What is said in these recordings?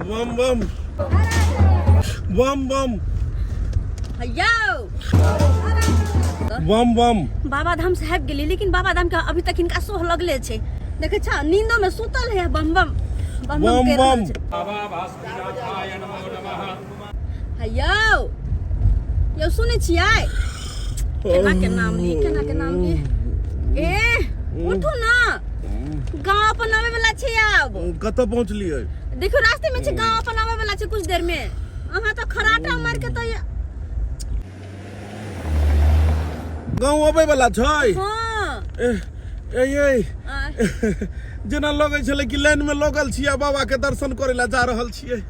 बम बम बम बम। यौ। बम बम। बाबा धाम से आबि गेली, लेकिन बाबा धाम के अभी तक हिनका सोह लगले छै। देखै छ, नींदो में सुतल है, बम बम बम बम बम करि रहल बम। छै। यौ यौ, सुनै छियै? केना के नाम ली, केना के नाम ली? ए, उठू ना, गाँव अपन आबै वाला छै आब। कतऽ पहुँचलियै? देखियौ, रास्ते में छै, गाँव अपन आबै वाला छै कुछ देर में। अहाँ तऽ खराटा मार के तऽ गाँव अबै वाला छै। हाँ। ए ए ए। आ, जेना लगै छलै कि लाइन में लगल छियै आ बाबा के दर्शन करै लए जा रहल छियै।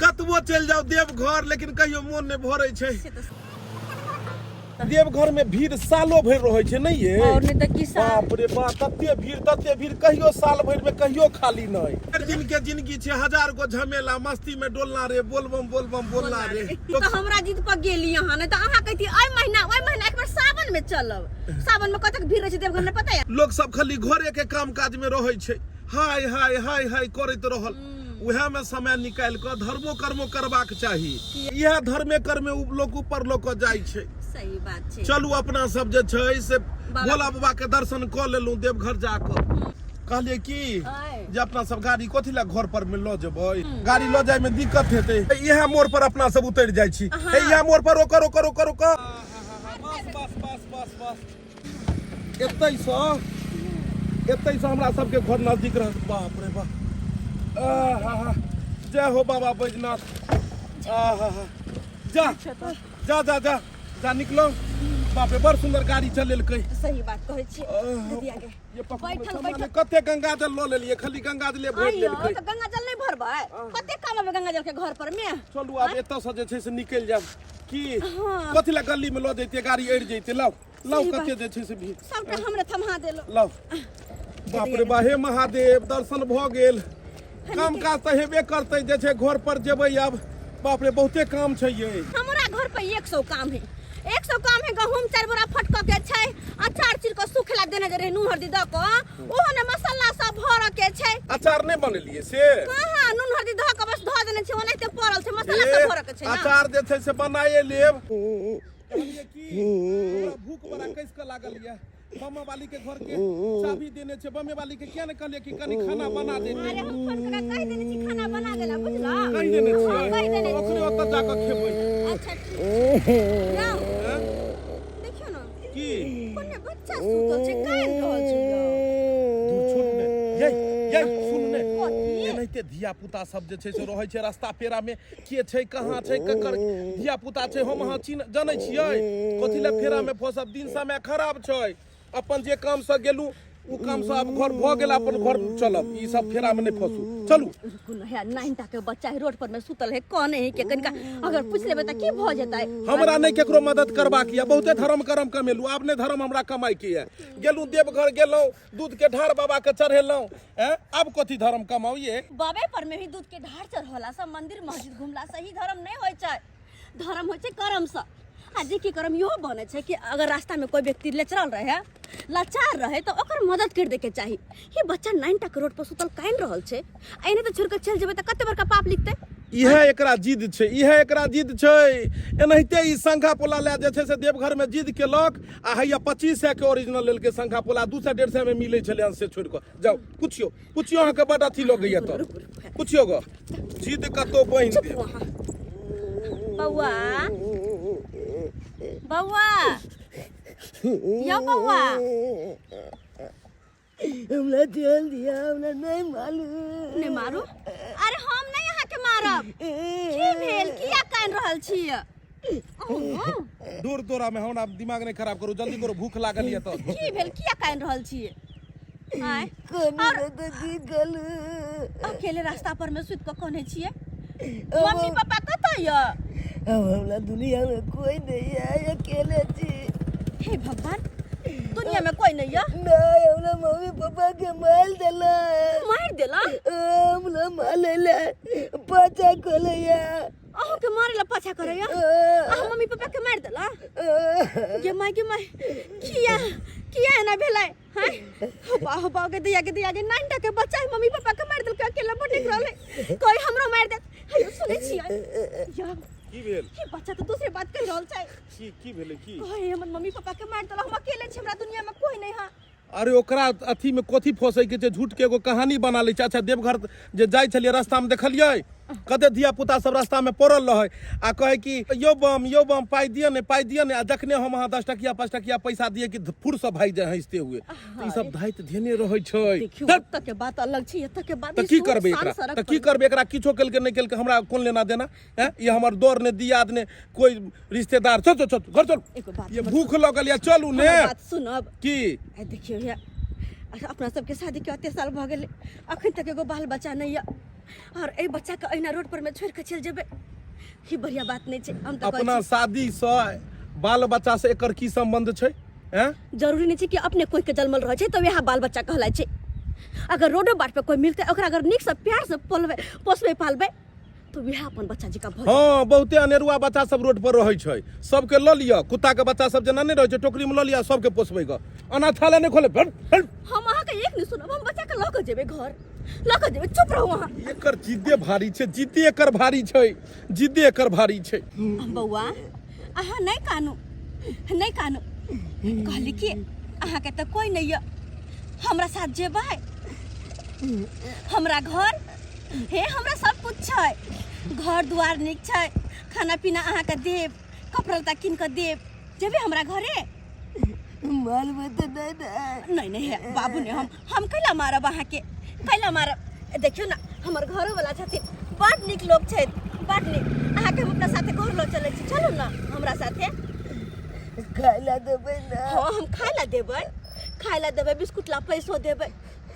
कतबो चलि जाउ देवघर, लेकिन कहियो मोन नहि भरै छै। से तऽ देवघर में भीड़ सालो भरि रहै छै, नहीं ये? और नहीं तऽ की साल। बाप रे बाप, तते भीड़, तते भीड़, कहियो साल भरि में कहियो खाली नहीं। हर दिन के जिंदगी छै हजार गो झमेला, मस्ती में डोलना रे, बोलबम बोलबम बोलना रे। तऽ हमरा जिद पर गेली अहाँ, नहीं तऽ अहाँ कहती एहि महीना, ओहि महीना, एक बेर सावन में चलब। सावन में कतेक भीड़ रहै छै देवघर में, पता है? लोग सब खाली घरे के काम काज में रहै छै, हाय हाय हाय हाय करैत रहल। उएह में समय निकालि कऽ धर्मो कर्मो करबाक चाही। इएह धर्मे कर्मे उ लोक ऊपर लऽ कऽ जाइ छै। सही बात छै। चलू, अपना सब जे छै से बाबा- भोला बाबा के दर्शन कऽ लेलहुँ देवघर जा कऽ। कहलियै की आय। जे अपना सब गाड़ी कथी लए घर पर में लऽ जेबै? गाड़ी लऽ जाय में दिक्कत हेतै। इएह मोड़ पर अपना सब उतरि जाइ छी। हाँ। इएह मोड़ पर रोकऽ रोकऽ रोकऽ रोकऽ, बस बस बस बस बस। एतैसँ एतैसँ हमरा सबके घर नजदीक रहत। बाप रे बाप, आहा, जय हो बाबा बैजनाथ। आहा, जा जा जा जा जा, निकलो। बाप रे, बड़ सुंदर गाड़ी चलेलकै। सही बात कहै छी दीदिया के। ये पकड़ू। बैठल, सामान। बैठल। कते गंगा जल लऽ लेलियै, खाली गंगा जले भरि आइयो लेलकै। तऽ गंगा जल नहि भरबै? कते काम आबै गंगा जल के घर पर में। चलू, आब एतऽ से जे छै से निकलि जायब की? हाँ। कथी लए गली में लऽ जैतियै गाड़ी, अड़ि जैते। लाउ लाउ। सही बात। कते जे छै से भीड़। सबटा हमरे थमहा देलो। लाउ। बाप रे बा, हे महादेव, दर्शन भऽ गेल। काम काज तऽ हेबे करतै जे छै, घर पर जेबै आब। बाप रे, बहुते काम छै ये। हमरा घर पर 100 काम है, 100 काम है। गहूम 4 बोरा फटक के छै, अचार चिर के सुखेला देने जे रहे नून हरदी दऽ कऽ, ओहो ने मसाला सब भरऽ के छै। अचार नहि बनेलियै से? कहाँ, नून हरदी धऽ कऽ बस धऽ देने छै, ओनाहिते पड़ल छै। मसाला सब भरऽ के छै ना। अचार जे छै से बनाए लेब। कहलियै की, हमरा भूख बड़ा कस कऽ लागल यऽ। बमा वाली के घर के चाबी देने छै, बमे वाली के किया ने कहलियै कि कनी खाना बना देते? अरे, हम फोन कऽ कहि देने छी खाना बना देला, बुझला? कहि देने छियै? कहि देने छियै। ओकरे ओतऽ जा कऽ खेबै। अच्छा, ठीक छै। जाउ। हैं? देखियौ ने। की? कोने बच्चा सुतल छै, कानि रहल छै यौ। दूर छोड़ ने, ये ये, सुन ने। कथी? एनाहिते धिया पुता सब जे छै से रहै छै रास्ता पेरा में। के छै, कहाँ छै, ककर धिया पुता छै, हम अहाँ चिन्ह जनै छियै? कथी लए फेरा में फंसब? दिन समय खराब छै। अपन जे काम से गेलू, ओ काम से आब घर भऽ गेल, अपन घर चलब। ई सब फेरा में नहि फंसू, चलू। रुकू ने, है 9 टा के बच्चा है, रोड पर में सुतल है, कौन है के? कनिका अगर पूछ लेबै तऽ की भऽ जेतै? हमरा नहि केकरो मदद करबाक यऽ। बहुते धर्म करम कमेलू, आब नहि धर्म हमरा कमाइ के यऽ। गेलहुँ देवघर, गेलहुँ दूध के ढार बाबा के चढ़ेलहुँ, हैं? आब कथी धर्म कमाउ ये? बाबे पर में ही दूध के ढार चढ़ौला से, मंदिर मस्जिद घुमला से ही धर्म नहीं होइ छै। धर्म होइ छै कर्म से। आ जे की कर्म इहो बनै छै कि अगर रास्ता में कोई व्यक्ति लचरल रहे, लाचार रहे, तऽ ओकर मदद कर दे के चाही। ये बच्चा 9 टा के रोड पर सुतल कानि रहल छै, आ एने तऽ छोड़ के चलि जेबै तऽ कते बड़का पाप लिखतै। इएह एकरा जिद छै, इएह एकरा जिद छै। एनाहिते ई शंखा पोला लए जे छै से देवघर में जिद केलक आ हैया 2500 के ओरिजिनल लेलकै शंखा पोला। 200 150 में मिलै छलै हन, से छोड़ि कऽ। जाउ, पुछियौ पुछियौ, अहाँके बड अथी लगैया तऽ पुछियौ गऽ। जिद कतौ बान्हि चुप देब। वहाँ। बौआ, बौआ यौ, बौआ। हमरा चल दिया, हमरा नहीं मालूम। नहि मारू? अरे, हम नहि अहाँके मारब। की भेल? किया कानि रहल छी अहूँ? दूर तोरा में, हमरा दिमाग नहीं खराब करू, जल्दी करू, भूख लागल यऽ तऽ। की भेल? किया कानि रहल छी आँय? कोनी और- तो की गलू। अकेले रास्ता पर में सुति कऽ कनै छियै? मम्मी पापा कतऽ यऽ? अब हमरा दुनिया में कोई नहीं है, अकेले छी। हे भगवान, दुनिया में कोई नहीं यऽ? नहीं, हमरा मम्मी पापा के मार देला। मारि देला? हमरा मारे पाछा खोलैया। अहूँ के मारे ला पाछा करैया? अहाँ मम्मी पापा के मारि देला? गे माय, गे माय, किया किया एना भेलै हैं हो बा गे दैया गे दैया गे नाइन के बच्चा है मम्मी पापा के मारि देलकै अकेला बड़ नीक रहलै कोई हमरो मारि देत हेयो सुनै छियै या की भेल ई बच्चा तऽ दूसरे बात कहि रहल छै की की भेलै की कहे हमर मम्मी पापा के मारि देलक हम अकेले छी हमरा दुनिया में कोई नहीं है अरे ओकरा अथी में कथी फंसै के छै झूठ के एगो कहानी बना लै छै अच्छा देवघर जे जाइ छलियै रास्ता में देखलियै कते धिया पुता सब रास्ता में पड़ल रहै आ कहै कि यौ बम यौ बम पाइ दिअ ने पाइ दिअ ने आ जखने हम अहाँ 10 टकिया 5 टकिया पैसा दिए कि फुर से भागि जाए हंसते हुए तऽ ई सब धाइत धेने रहै छै देखियौ धत्, ओतऽ के बात अलग छै एतऽ के बात तऽ ई की सुन करबै सान एकरा सड़क तऽ की पर। करबै एकरा किछो केलकै नहि केलकै हमरा कोन लेना देना हैं ई हमर दौर ने दियाद ने कोई रिश्तेदार चल चल चल घर चल एगो बात ये हमर भूख लगल या चलू ने हमर बात सुनब की आ देखियौ हे अपना सबके शादीके एते साल भऽ गेलै अखन तक एगो बाल बच्चा नहि यऽ और एहि बच्चाके अहिना रोड पर में छोड़ि कऽ चलि जेबै ई बढ़िया बात नहि छै हम तऽ कहै अपना छी शादी से बाल बच्चा से एकर की संबंध छै हैं जरूरी नहि छै कि अपने कोई के जन्मल रहै छै तऽ वएह बाल बच्चा कहलाइ छै अगर रोडो बाट पर कोई मिलतै ओकरा अगर नीकसँ प्यारसँ पोलबै पोसबै पालबै तो वएह अपन बच्चा जकाँ भऽ हँ बहुते अनेरुआ बच्चा सब रोड पर रहै छै सबके लऽ लिअ कुत्ता के बच्चा सब जेना नहि रहै छै टोकरी में लऽ लिअ सबके पोसबै गऽ अनाथालय नहि खोले हट, हट। हम अहाँके एक नहि सुनब हम बच्चा के लऽ कऽ जेबै घर लऽ कऽ जेबै चुप रहू अहाँ एकर जिद्दे भारी छै जिद्दे एकर भारी छै जिद्दे एकर भारी छै बौआ अहाँ नहि कानू नहि कानू कहली कि अहाँके तऽ कोई नहि यऽ हमरा साथ जेबै हमरा घर हे हमरा सब कुछ छै घर दुआर नीक छै खाना पीना अहाँके देब कपड़ा लत्ता कीन कऽ देब जेबै हमरा घरे मारबै तऽ नहि ने नहीं नहीं हे बाबू ने हम कैला मारब अहाँके कैला मारब ए, देखियौ ने हमर घरोवला छथिन बड नीक लोक छथि बड नीक अहाँके हम अपना साथे घर लऽ चलै छी चलू ने हमरा साथे खाय लए देबै ने हाँ हम खाय ला देबै खाय ला देबै बिस्कुट ला पैसो देबै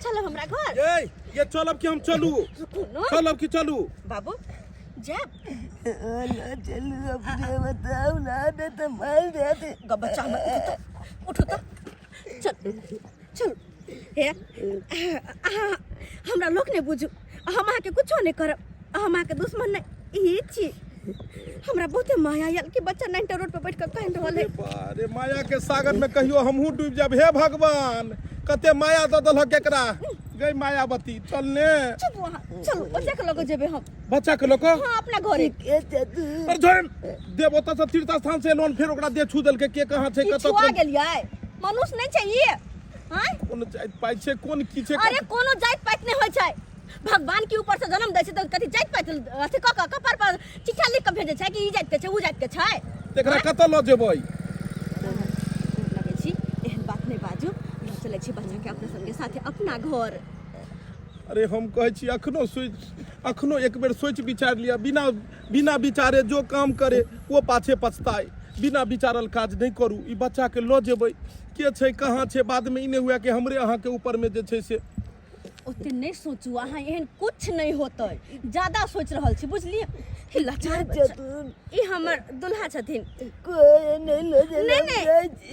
चलब हमरा घर ए ये चलब कि हम चलू रुकू ने चलब कि चलू बाबू जायब ना चलू अपने बताउ ना नहीं तो मार देत ग बच्चा हमर उठू तो उठू तो चल चल हे अहाँ हमरा लोक नहि बुझू हम अहाँके कुछो नहि करब हम अहाँके दुश्मन नहि ई छी हमरा बहुते माया आयल कि बच्चा नाइन्टा रोड पर बैठ कऽ कानि रहल है अरे माया के सागर में कहियो हमहूँ डूबि जाब हे भगवान कते माया दऽ देलक एकरा गई मायावती चल ने चुप वहाँ चलू बच्चा के लऽ कऽ जेबै हम बच्चा के लऽ कऽ हाँ अपना घरे के चतु अरे छोड़ देव ओतऽ से तीर्थ स्थान से एलहुँ फेर ओकरा देह छू देलकै के कहाँ छै ई कतऽ छुआ कोन गेलियै मनुष्य नहि छै ई आँय कोन जाति पाति छै कोन की छै अरे कोनो जाति पाति नहि होइ छै भगवान के ऊपर से जन्म दै छै तऽ कथी जाति पाति अथी कऽ कऽ कपार पर चिट्ठा लिख कऽ भेजै छै कि ई जाति के छै ओ जाति के छै तऽ एकरा कतऽ लऽ जेबै लगै छी एहन बात नहि बाजू लऽ चलै छी बच्चा के अपना सबके साथे अपना घर अरे हम कहै छी अखनो सोचि अखनो एक बेर सोचि विचारि लिअ बिना बिना विचारे जो काम करे वो पाछे पछताए बिना विचारल काज नहि करू ई बच्चाके लऽ जेबै के छै कहाँ छै बादमे ई नहि हुए कि हमरे अहाँके ऊपरमे जे छै से ओते नहि सोचू अहाँ एहन कुछ नहि होतै ज्यादा सोचि रहल छी बुझलियै ई लाचार बच्चा। चतुर ई हमर दुल्हा छथिन कोई नहीं लो नहीं नहीं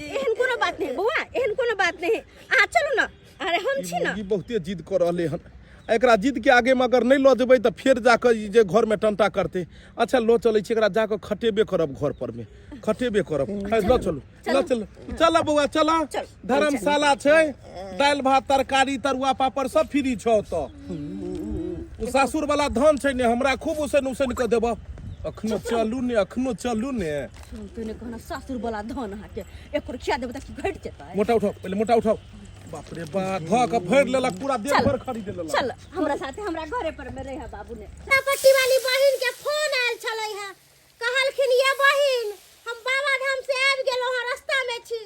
एहन कोनो बात नहीं बौआ एहन कोनो बात नहीं अहाँ चलू ना अरे हम छी ना ई बहुते जिद कऽ रहलै हन आ एकरा जिद के आगे में अगर नहि लऽ जेबै तऽ फेर जाकऽ ई जे घरमे टंटा करतै अच्छा लऽ चलै छी एकरा जाकऽ खटेबे करब घर पर मे खटेबे करब है, लऽ चलू लऽ चलू चल बौआ चल चल। धर्मशाला छै दालि भात तरकारी तरुआ पापड़ सब फ्री छौ ओतऽ ओ सासुर वाला धन छै ने हमरा खूब उसैन उसैन कऽ देबऽ अखनो चलू ने अखनो चलू ने सुनते ने कहना सासुर वाला धन अहाँके एको खिया देबै तऽ की घटि जेतै मोटा उठाओ पहिले मोटा उठाओ बाप रे बा धऽ कऽ भरि लेलक पूरा देह चल। भर खरीद लेलक चल हमरा साथे हमरा घरे पर में रहे बाबू ने पट्टी वाली बहिन के फोन आयल छलै हँ कहलखिन ये बहिन हम बाबा धाम से आबि गेलहुँ हँ रास्ता में छी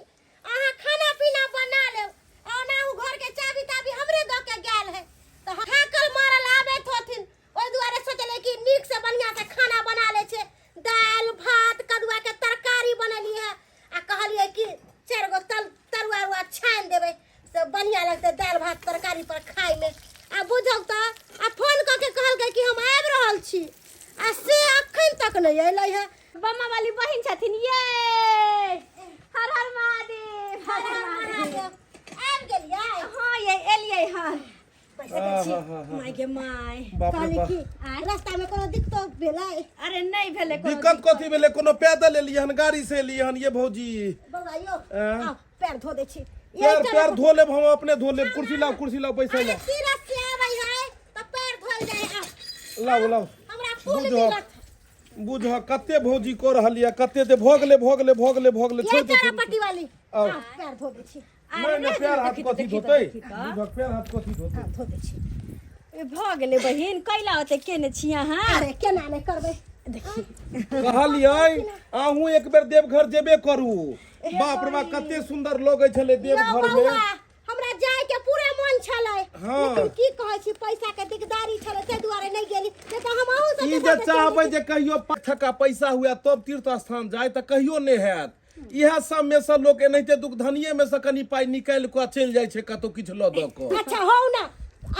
अहाँ खाना पीना बना लेब आ ओनाहु घर के चाबी ताबी हमरे दऽ के गेल है तऽ थाकल मारल आबैत होथिन ओहि दुआरे सोचलियै कि नीक से बढ़िआँ से खाना बना लै छै दालि भात कदुआ के तरकारी बनेलियै हँ आ कहलियै कि चारि गो तल तरुआ उरुआ छानि देबै से बढ़िआँ लगतै दालि भात तरकारी पर खाइमे आ बुझौ तऽ आ फोन कऽ के कहलकै कि हम आबि रहल छी आ से अखन तक नहि अयलै हँ बम्मा वाली बहिन छथिन ये हर हर महादेव हर हर महादेव आबि गेलियै हाँ ये एलियै हन पैसा आहा, छी हा, हा। माय गे माय बाप रे कहली बाप कि रास्ता में कोनो दिक्कत भेलै अरे नहीं भेलै कोनो दिक्कत कथी भेलै कोनो पैदल एलियै हन गाड़ी से एलियै हन ये भौजी बौआ यौ आँ? आउ पैर धो दै छी पैर पैर धो लेब हम अपने धो लेब कुर्सी लाओ कुर्सी लाओ बैसै अरे ला तीरथ से आबै है तऽ पैर धोल जाय आ लाओ लाओ हमरा फूल बुझह मिलत बुझह कते भौजी कऽ रहल यऽ कते दे भऽ गेलै भऽ गेलै भऽ गेलै भऽ गेलै ये छोड़ि दे चारा पट्टी वाली आओ। आ, पैर धो दै छी नहि नहि पैर हाथ कथी धोतै बुझह पैर हाथ कथी धोतै आ, धो दै छी ए, भऽ गेलै बहिन कैला ओते केने छी अहाँ अरे केना नहि करबै देखी कहलियै अहूँ एक बेर देवघर जेबे करू बाप रे बाप कते सुन्दर लगै छलै यौ देवघर मे बौआ हमरा जाय के पूरा मन छलै हाँ। लेकिन की कहै छी पैसा के दिकदारी छलै ताहि दुआरे नहि गेली नहि तऽ हम अहूँ ई सबके जे साथे चाहबै चलि जे कहियो 5 टका पैसा हुए तब तीर्थ स्थान जाय तऽ कहियो नहि हैत इएह सब मे से लोक एनाहिते दुखधनिये मे से कनि पाइ निकालि कऽ चलि जाइ छै कतौ किछु लऽ दऽ कऽ अच्छा हौ ना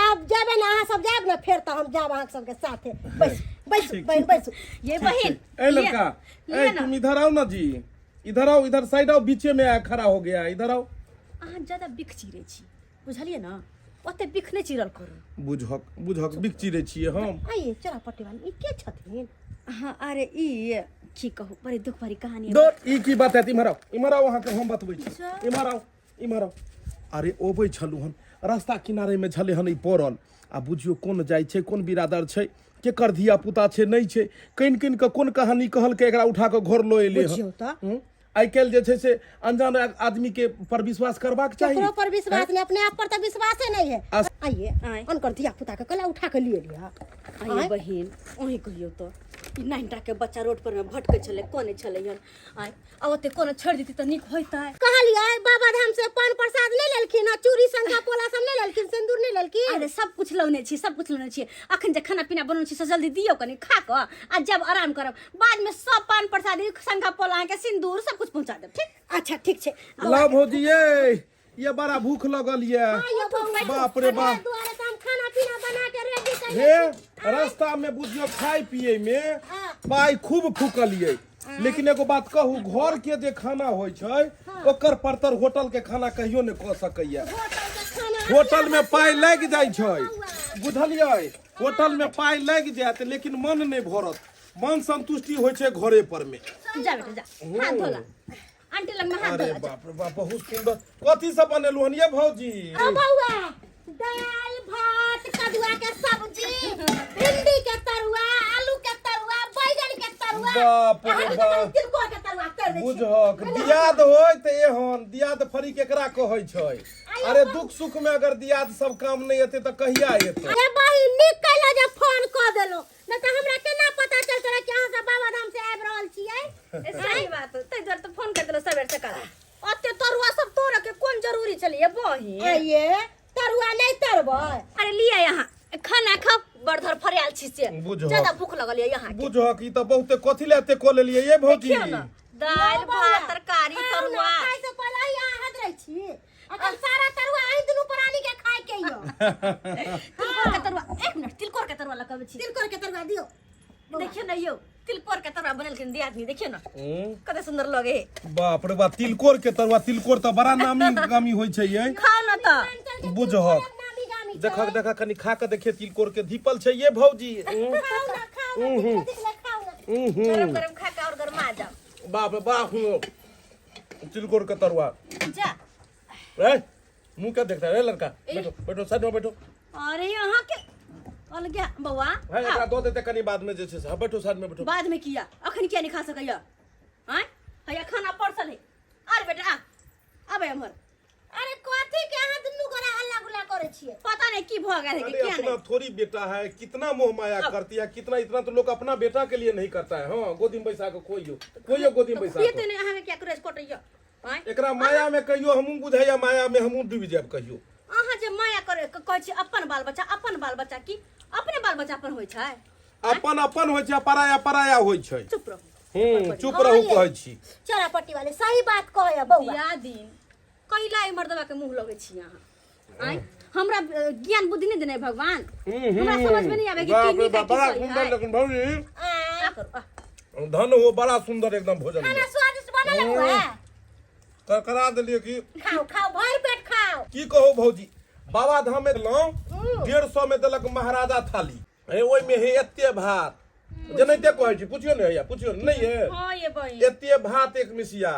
आब जेबै ने अहाँ सब जायब ने फेर तऽ हम जायब अहाँ सबके साथे बैस बैस बहिन बैसू ये बहिन ए लड़का लिए ए ना। तुम इधर आओ ना जी इधर आओ इधर साइड आओ बीचे में आया खड़ा हो गया है, इधर आओ अहाँ ज्यादा बिख चिरै छी बुझलियै ने ओते बिख नहि चिरल करू बुझक बुझक बिख चिरै छियै हम आइए चोरा पट्टी वाली ई के छथिन हाँ अरे ई की कहू बड़ी दुख भरी कहानी है। दौड़ ई की बात है इम्हर आओ इम्हर आओ अहाँके हम बतबै छी इम्हर आओ इम्हर आओ अरे अबै छलहुँ हन रास्ता किनारेमे छलै हन ई पड़ल आ बुझियौ कोन जाइ छै कोन बिरादर छै केकर धिया पुता छै नहि छै कनि कनि कऽ कोन कहानी कहलकै एकरा उठा कऽ घर लऽ एलै हन बुझियौ तऽ हूँ? आइ काल्हि जे छै से अनजान आदमी के पर विश्वास करबाक चाही केकरो पर विश्वास नहीं अपने आप पर तो विश्वासे नहीं है आइए आँय। अनकर धिया पुता के कला उठा के लिए लिया आइए बहिन अहीं कहियौ तऽ ई नाइनटा के बच्चा रोड पर में भटकै छलै कोने छलै हन आइ आ ओते कोनो छोड़ि देती तऽ नीक होइतै कहलियै बाबा धाम से पान प्रसाद नहीं लेलखिन आ चूड़ी शंखा पोला सब नहीं लेलखिन सिंदूर नहीं लेलखिन अरे सब कुछ लौने छी सब कुछ लौने छी अखन जे खाना पीना बनौने छी से जल्दी दियौ कनि खा कऽ आ जब आराम करब बाद में सब पान प्रसादी शंखा पोला के सिंदूर सब कुछ पहुंचा देब ठीक अच्छा ठीक छै ला भौजी ये ये बड़ा भूख लगल ये आइयो बौआ, बाप रे बाप। दुआरे तऽ हम खाना पीना बना के रेडी कयने हे रास्ता में बुझियो खाय पिए में पाइ खूब फूकलिए लेकिन एगो बात कहू घर के जे खाना होइ छै ओकर परतर होटल के खाना कहियो नहि कऽ सकैया होटल के खाना होटल में पाइ लागि जाइ छै बुझलियै होटल में पाइ लागि जायत लेकिन मन नहि भरत मन संतुष्टि होइ छै घरे पर में जा बेटा जा हाथ धोला आंटी लग में हाथ अरे धोला जा। बाप रे बाप बहुत सुंदर कथी सब बनेलु हन ये भौजी ओ बौआ दाल भात कदुआ के सब्जी भिंडी के तरुआ आलू के तरुआ बैगन के तरुआ बाप रे अहाँ के बाप। तऽ तिलकोर के तरुआ तर दै छी बुझहक दियाद होय तऽ एहन दियाद फरी केकरा कहै छै अरे दुख सुख में अगर दियाद सब काम नहि एतै तऽ कहिया एतै अरे बहिन नीक कैलो जे फोन कऽ देलो नहि तऽ हमरा केना पता चलतै रहे कि अहाँ सब बाबा धाम से आबि रहल छियै ए, सही बात ताहि दुआरे तऽ फोन कर देलहुँ सबेर सकाल ओते तरुआ सब तोड़ऽ के कोन जरूरी छलैया बहिन आइये तरुआ नहि तरबै अरे लिया यहाँ खाना खाओ बड़ धर फरियाल छी से बुझहक। ज्यादा भूख लगल ये यहाँ के बुझहक ई तऽ बहुते कथी लए एते कऽ लेलियै ये भौजी देखियौ ने दालि भात तरकारी खाउ ने, तरुआ खाय से पहिले ही अहाँ हद रहै छी अखन सारा तरुआ अहीं दुनू प्राणी के खाय के यो तिलकोर के तरुआ एक मिनट तिलकोर के तरुआ लगबै छी तिलकोर के तरुआ दियो देखियौ ने यौ तिलकोर के तरुआ बनेलखिन दियादनी देखियौ ने हम्म, कते सुंदर लगे है बाप रे बाप तिलकोर के तरुआ तिलकोर तऽ बड़ा नामी गामी होइ छै ये खाओ न तऽ बुझहक नामी गामी छै। देखक देखक कनि खा कऽ देखिए तिलकोर के धीपल छै ये भौजी खाउ ना खाउ ना दिखले दिखले खाउ ना गरम गरम खा के और गरमा जाओ बाप रे बाप तिलकोर के तरुआ जा ए मुंह क्या देखता है रे लड़का बैठो बैठो साइड में बैठो अरे यहाँ के अलगे बौआ है एकरा दऽ देते कनि बाद में जे छै से हाँ, बैठो साइड में बैठो बाद में किया अखन किया नहीं खा सकैया आँय हैया खाना परसल है अरे बेटा आ आबे एम्हर अरे कथी के अहाँ दुनू गोरा हल्ला गुल्ला करै छियै पता नहीं की भऽ गेल है कि अरे किया अपना नहीं थोड़ी बेटा है कितना मोह माया करती है कितना इतना तो लोग अपना बेटा के लिए नहीं करता है हाँ गोदी में बैसा के खोइयो खोइयो गोदी में बैसा खुएते के नहीं अहाँके किया क्रेज कटैया आँय एकरा माया में कहियो हमहूँ बुझाइया माया में हमहूँ डूबि जायब कहियो अहाँ जे माया करे कहै छी अपन बाल बच्चा अपन बाल बच्चा की अपने बाल बच्चा अपन होइ छै अपन अपन होइ छै आ पराया पराया होइ छै चुप रहू चुप रहू कहै छी चोरा पट्टी वाले सही बात कहै बौआ दिया दिन कैला ई मर्दवा के मुंह लगै छी अहाँ आँय हमरा ज्ञान बुद्धि नहीं देने भगवान हमरा समझ में नहीं आवे कि की बाप रे नीक है बाप, की बड़ा सही सुंदर है लेकिन भौजी आँय, आ करू आ धन हो बड़ा सुंदर एकदम भोजन खाना स्वादिष्ट बनल है बौआ करकरा देलियै कि खाओ खाओ भर पेट खाओ की कहू भौजी बाबा धाम में गेलहुँ 150 में देलक महाराजा थाली हे ओहिमे हे एते भात जेनाहिते कहै छी पुछियो ने हैया पुछियो ने, नहि हे हाँ ये बहिन एते भात एक मिसिया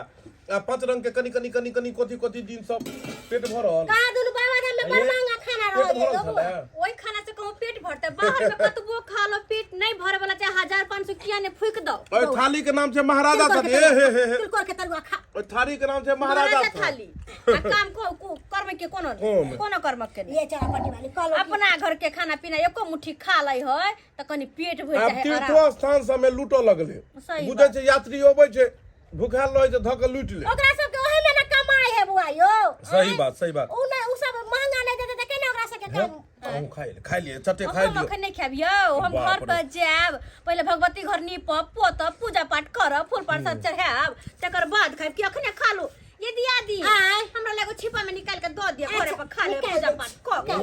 आ पांच रंग के कनी कनी कनी कनी कथी कथी दिन सब पेट भरल। कहा दुनु बाबा धाम में बड़ अये, महंगा खाना पेट रहल भरल है बबुआ। छलै। ओहि खाना से कहूँ पेट भरते, बाहर में कतबो खा लो पेट नहीं भरे वाला, चाहे 1500 किया ने फूक दो। ओहि थाली के नाम छै महाराजा तिलकोर थाली। के हे हे हे हे। तिलकोर के तरुआ खा। ओहि थाली के नाम छै महाराजा महाराजा थाली। आ काम को कर्म के कोनो कोन? कोनो कर्म के नहीं। ये चरा पट्टी वाली कहलो कि- अपना घर के खाना पीना एको मुट्ठी खा लै है त कनी पेट भरि आब जाइ है तीर्थो आराम। स्थान सबमे लूटऽ लगलै। सही बुझै बात। छै यात्री अबै छै, भूखायल रहै छै, धऽ के लूटि ले। ओकरा सबके ओही में ना कमाई है बुआ यो। सही बात, सही बात। उ नहीं, उ सब महंगा नहीं देते त केना ओकरा सबके काम? अहूँ खाइ ले, खाइ लिए, चटे खाइ हम लियौ। अखन नहीं खायब यौ, हम बाप घर रे। पर जायब, पहिले भगवती घर नीपब पोतब, पूजा पाठ करब, फूल प्रसाद चढ़ायब, तकर बाद खायब कि अखने खा लू। ये दियादी आँय। हमरा लगो छिपा में निकाल के दऽ दिअ, घरे पर खा लेब निकालि पूजा दै पाठ कऽ के।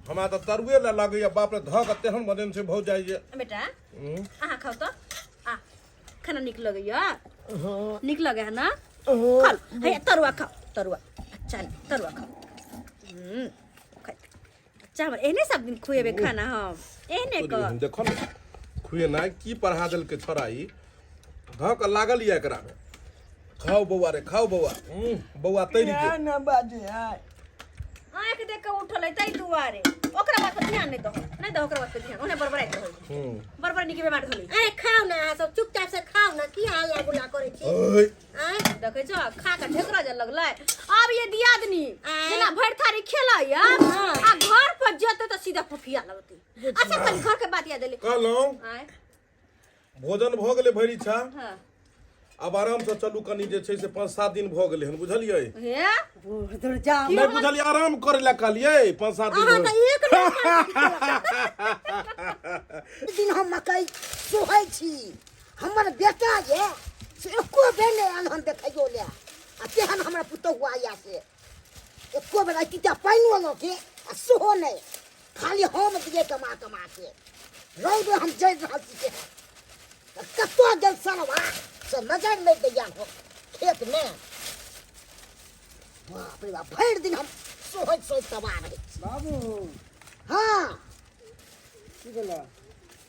हमरा तऽ तरुए लए लगैया, बाप रे, धऽ के तेहन बनेने छै भौजाइ जे। बेटा अहाँ खाउ तऽ, आ खाना नीक लगैया? नीक लगै है ना? खाउ, हे तरुआ खाउ, तरुआ अच्छा, तरुआ खाउ। खाइ। अच्छा, हमर एहने सब दिन खुएबै खाना हम एहने कऽ। देखो ने खुएनाइ की पढ़ा देलकै छोड़ा ई, धऽ कऽ लागल यऽ एकरा मे। खाउ बौआ रे, खाउ बौआ। बौआ तैर गेल। ना बाजे आय। आँखि देख कऽ उठल है ताहि दुआरे। ओकरा बात पर ध्यान नहि दहो, नहि दहो ओकरा बात पर ध्यान, ओने बड़बड़ाइत रहै। बड़बड़ नीक बीमार धोली। अरे खाउ ना अहाँ सब, चुपचाप से खाउ ना, की हल्ला गुल्ला करै छी? ओय। आँय? देखै छौ, खा कऽ ढेकरा जे लगलै। आब ये दियादनी आँय? जेना भरि थारी खेलैया हाँ। आ घर पर जेतै तऽ सीधा फुफिया लगतै। अच्छा कनि घर के बात याद एलै। कहलहुँ आँय? भोजन भऽ गेलै भरि इच्छा। हाँ। आब आराम से चलू, कनि जे छै से 5-7 दिन भऽ गेलै हन, बुझलियै? हे दूर जाओ। नहि बुझलियै, आराम करै लए कहलियै 5-7 दिन। अहाँ भऽ तऽ एक नंबर दिन हम मकई सोहै छी, हमर बेटा जे से एको बेर नहि आयल हन देखैयो लए, आ तेहन हमरा पुतहु आया से एको बेर अतिटा पानिओ लऽ के आ सेहो नहि, खाली हम दिए कमा कमा के। रौद हम जरि रहल छी तेहन, आ कतऽ गेल सरवा से नजर नहि दैया हो खेतमे। बाप रे बाप, भरि दिन हम सोहैत सोहैत तबाह रहै छी। बाबू। हाँ। की भेलै?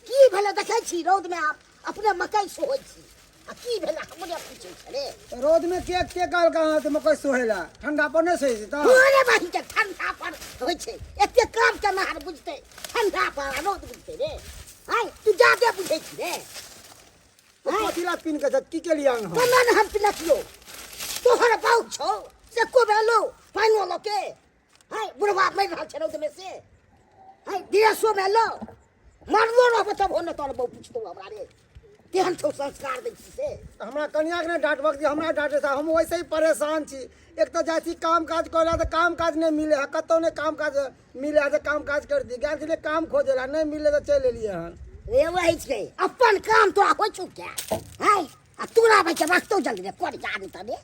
की भेलै देखै छी, रौदमे आब अपने मकई सोहै छी आ की भेलै हमरे पूछै छलै। रौद में के के कहलक अहाँ के मकई सोहेला? ठंडा पर नहि सोहे छै तऽ? तोरे बहिन के ठंडा पर होइ छै, एते काम केनहार बुझतै ठंडा पर आ रौद बुझतै रे? आँय, तू जादे बुझै छी रे। कथी ला पीन के छै? की केलियै अहाँ? केना ने हम पिनकियो, तोहर बाउ छौ से को भेलो पानिओ लऽ के? हाय, बुढ़वा मरि रहल छै रौद में से। हाय, ड्रेसो में लो मरलो रहबो तब हो ने तोहर बहू पुछतौ हमरा रे, तेहन छौ संस्कार दै छी से। हमरा कनियाके नहि डाँटबक जे हमरा डाँटे से, हम वैसे ही परेशान छी। एक तऽ जाइ छी काम काज करै लए तऽ काम काज नहि मिलै है, कतहु नहि काम काज मिलै है जे काम काज करती। गेल छलियै काम खोजै लए, नहि मिललै तऽ चलि एलियै हन। रे वही छै अपन काम तोरा होइ छौ क्या? हाय, आ तोरा भाई के रखतौ जल्दी रे कर जा नहीं तबे।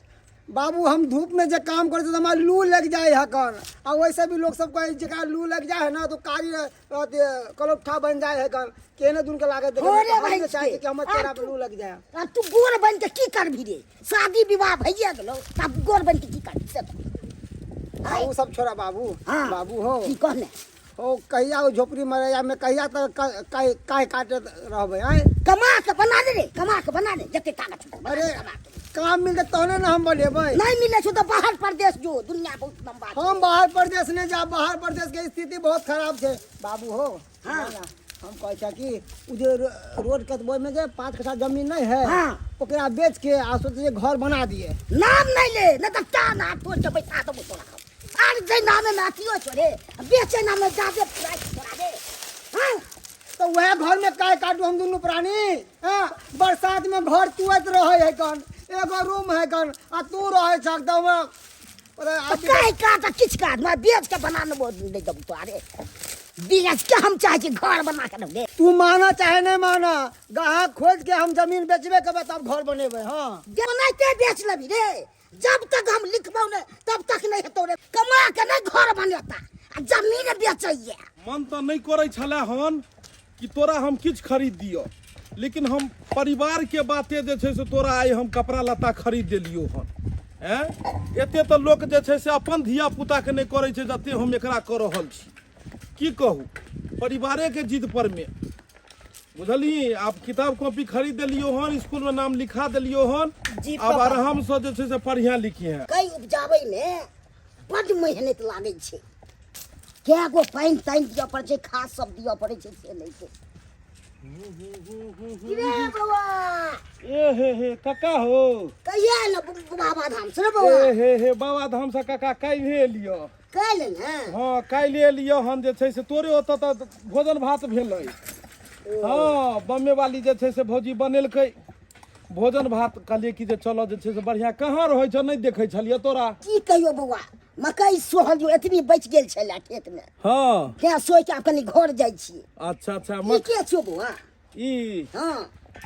बाबू, हम धूप में जे काम करे तो हमारा लू लग जाए है कन, आ वैसे भी लोग सब कहे जकरा लू लग जाए है ना तो कारी कलौठा बन जाए है कन, केने दुन के लागत देखे। अरे हम भाई जे चाहे के। कि हमर चेहरा पर लू लग जाए। आ तू गोर बन के की करबी रे? शादी विवाह भइए गेलौ, तब गोर बन के की करबी से तो? आ उ सब छोड़ा बाबू। हाँ। बाबू हो। की कहने? ओ कहिया ओ झोपड़ी मरैया में कहिया तक काय काटे रहबै? आँय? कमा के बना दे रे, कमा के बना दे जते ताकत छौ, बना दे। अरे कमा के काम मिलते तहने ना हम बनेबै। नहीं मिले छौ तऽ बाहर परदेश जो, दुनिया बहुत लंबा छै। हम बाहर परदेश नहीं जाब, बाहर परदेश के स्थिति बहुत खराब छै बाबू हो। हाँ। ना, हम कहै छियै कि उ जे रोड कतबो में जे 5 कट्ठा जमीन नहीं है, हाँ। ओकरा बेच के आ सोचे जे घर बना दिए। नाम नहीं ले, नहीं तऽ टान हाथ तोड़ के बैठा देबो तोरा हम। आर जे नामे में अथियो छौ रे, बेचे नामे जादे प्राइस तोरा रे। हाँ? तो वह घर में काय काटू हम दुनू प्राणी? हाँ? बरसात में घर चुअत रहे है कन, एगो रूम है कन, आ तू रहे छ एकदम अरे तऽ आदमी। काय काट आ किछु काट, मैं बेच के बना लेबो, नहि देबो तोरा रे। बेच के हम चाहे छी घर बना के देबो रे। तू माना चाहे नहीं माना, ग्राहक खोज के हम जमीन बेचबे करबै तब घर बनेबै। हाँ। ओनाहिते बेच लेबही रे, जब तक हम लिखबौ ने तब तक नहीं हेतौ रे। कमा के नहीं घर बनेता आ जमीन बेचैया। मन तऽ नहि करै छलै हन कि तोरा हम किछु खरीद दिअ, लेकिन हम परिवारके बाते जे छै से तोरा आइ हम कपड़ा लत्ता खरीद देलियौ हन। एँ, एते तऽ लोक जे छै से अपन धिया पुताके नहि करै छै जते हम एकरा कऽ रहल छी। की कहू, परिवारेके जिद पर मे। बुझलिही आब किताब कॉपी खरीद देलियो हन स्कूल में नाम लिखा देलियो हन जी, आब पापा। आराम से जे छै से पढ़िया लिखिहे मकइ उपजाबै मे बड्ड मेहनत लागै छै कए गो पानि तानि दिअ पड़ै छै खाद सब दिअ पड़ै छै से नहि छै की रे बौआ ए हे हे काका हो कहिया एलौ बाबा धाम से रे बौआ ए हे हे बाबा धाम से काका काल्हि एलियो काल्हि ने हँ काल्हि एलियो हन जे छै से तोरे ओतऽ तऽ भोजन भात भेलै हँ बम्बे वाली जे छै से भौजी बनेलकै भोजन भात कहलियै कि जे चलऽ जे छै से बढ़िआँ कहाँ रहै छौ नहि देखै छलियै तोरा की कहियो बौआ मकई सोहल जो एतनी बचि गेल छलै खेतमे हँ तेँ सोचि आब कनि घर जाइ छी अच्छा अच्छा ई मक के छियौ बौआ ई हँ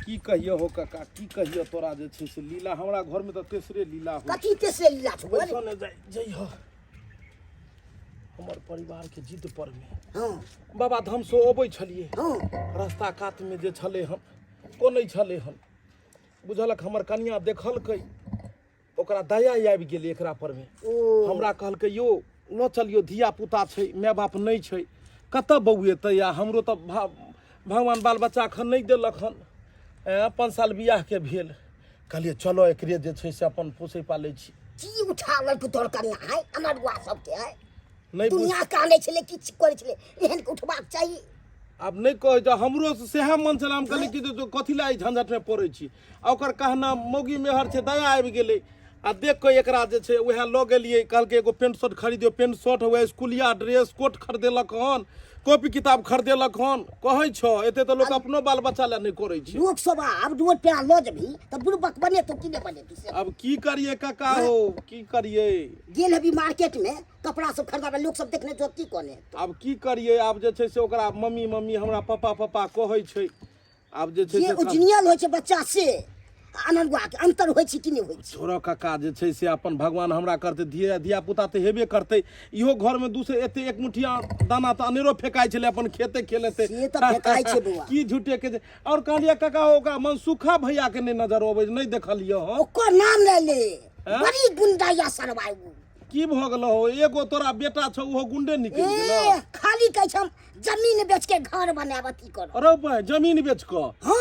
की कहियो हो काका की कहियो तोरा जे छै से लीला हमरा घरमे तऽ तेसरे लीला हो कथी तेसरे लीला छौ बोल बैसऽ ने जाइ जइह हमर परिवारके जिद परमे हँ बाबा धाम से अबै छलियै हँ रास्ता कातमे जे छलै हन कोनै छलै हन बुझलक हमर कनिया देखलकै ओकरा दया आबि गेलै एकरा परमे ओ हमरा कहलकै यौ लऽ चलियौ धिया पुता छै माय बाप नहि छै कतऽ बौएतै आ हमरो तऽ भगवान बाल बच्चा एखन नहि देलक हन 5 साल बियाहके भेल कहलियै चलो एकरे जे छै से अपन पोसै पालै छी की उठा लेलकै तोहर कनिया है अनरुआ सबके है नहि बुझ दुनिया कानै छलै किछु करै छलै एहन के उठबाक चाही आब नहि कहै छै हमरो सएह मन छलै हम कहलियै कि जे कथी लए एहि झंझटमे पड़ै छी आ ओकर कहना मौगी मेहर छै दया आबि गेलै आ देख कऽ एकरा जे छै उएह लऽ गेलियै कहलकै एगो पेंट शर्ट खरीदियौ पेंट शर्ट हुए स्कूलिया ड्रेस कोट खरीदेलक हन कॉपी किताब खरीदेलक हन कहै छौ एते तऽ लोक अपनो बाल बच्चा लए नहि करै छै लोक सब आब रोड पे लऽ जेबही तऽ बुड़बक बनेतौ कि नहि बनेतौ से आब की करियै काका हो की करियै गेल हेबी मार्केट में कपड़ा सब खरीदाबे लोक सब देखने छौ की कहने आब की करियै आब जे छै से ओकरा मम्मी मम्मी हमरा पापा पापा कहै छै आब जे छै जे से ओरिजिनल होइ छै बच्चा से आ अनरुआ के अंतर होइ छै कि नहि होइ छै छोड़ो काका जे छै से अपन भगवान हमरा करतै धिया धिया पुता तऽ हेबे करतै इहो घरमे दू से एते एक मुठिया दाना तऽ अनेरो फेकाइ छलै अपन खेते खेलेतै से तऽ फेकाइ छै बौआ। की झूठे के जे आओर कहलियै काका ओकरा मनसुखा भैया के नहि नजर अबै नहि देखलियै हँ ओकर नाम ले ले हैं? बड़ी गुंडा या सरवाइ उ की भऽ गेलो हो एगो तोरा बेटा छौ ओहो गुंडे निकलि गेलो ए खाली कहै छै हम जमीन बेच के घर बनायब अथी करब अरे भाई जमीन बेच कऽ हँ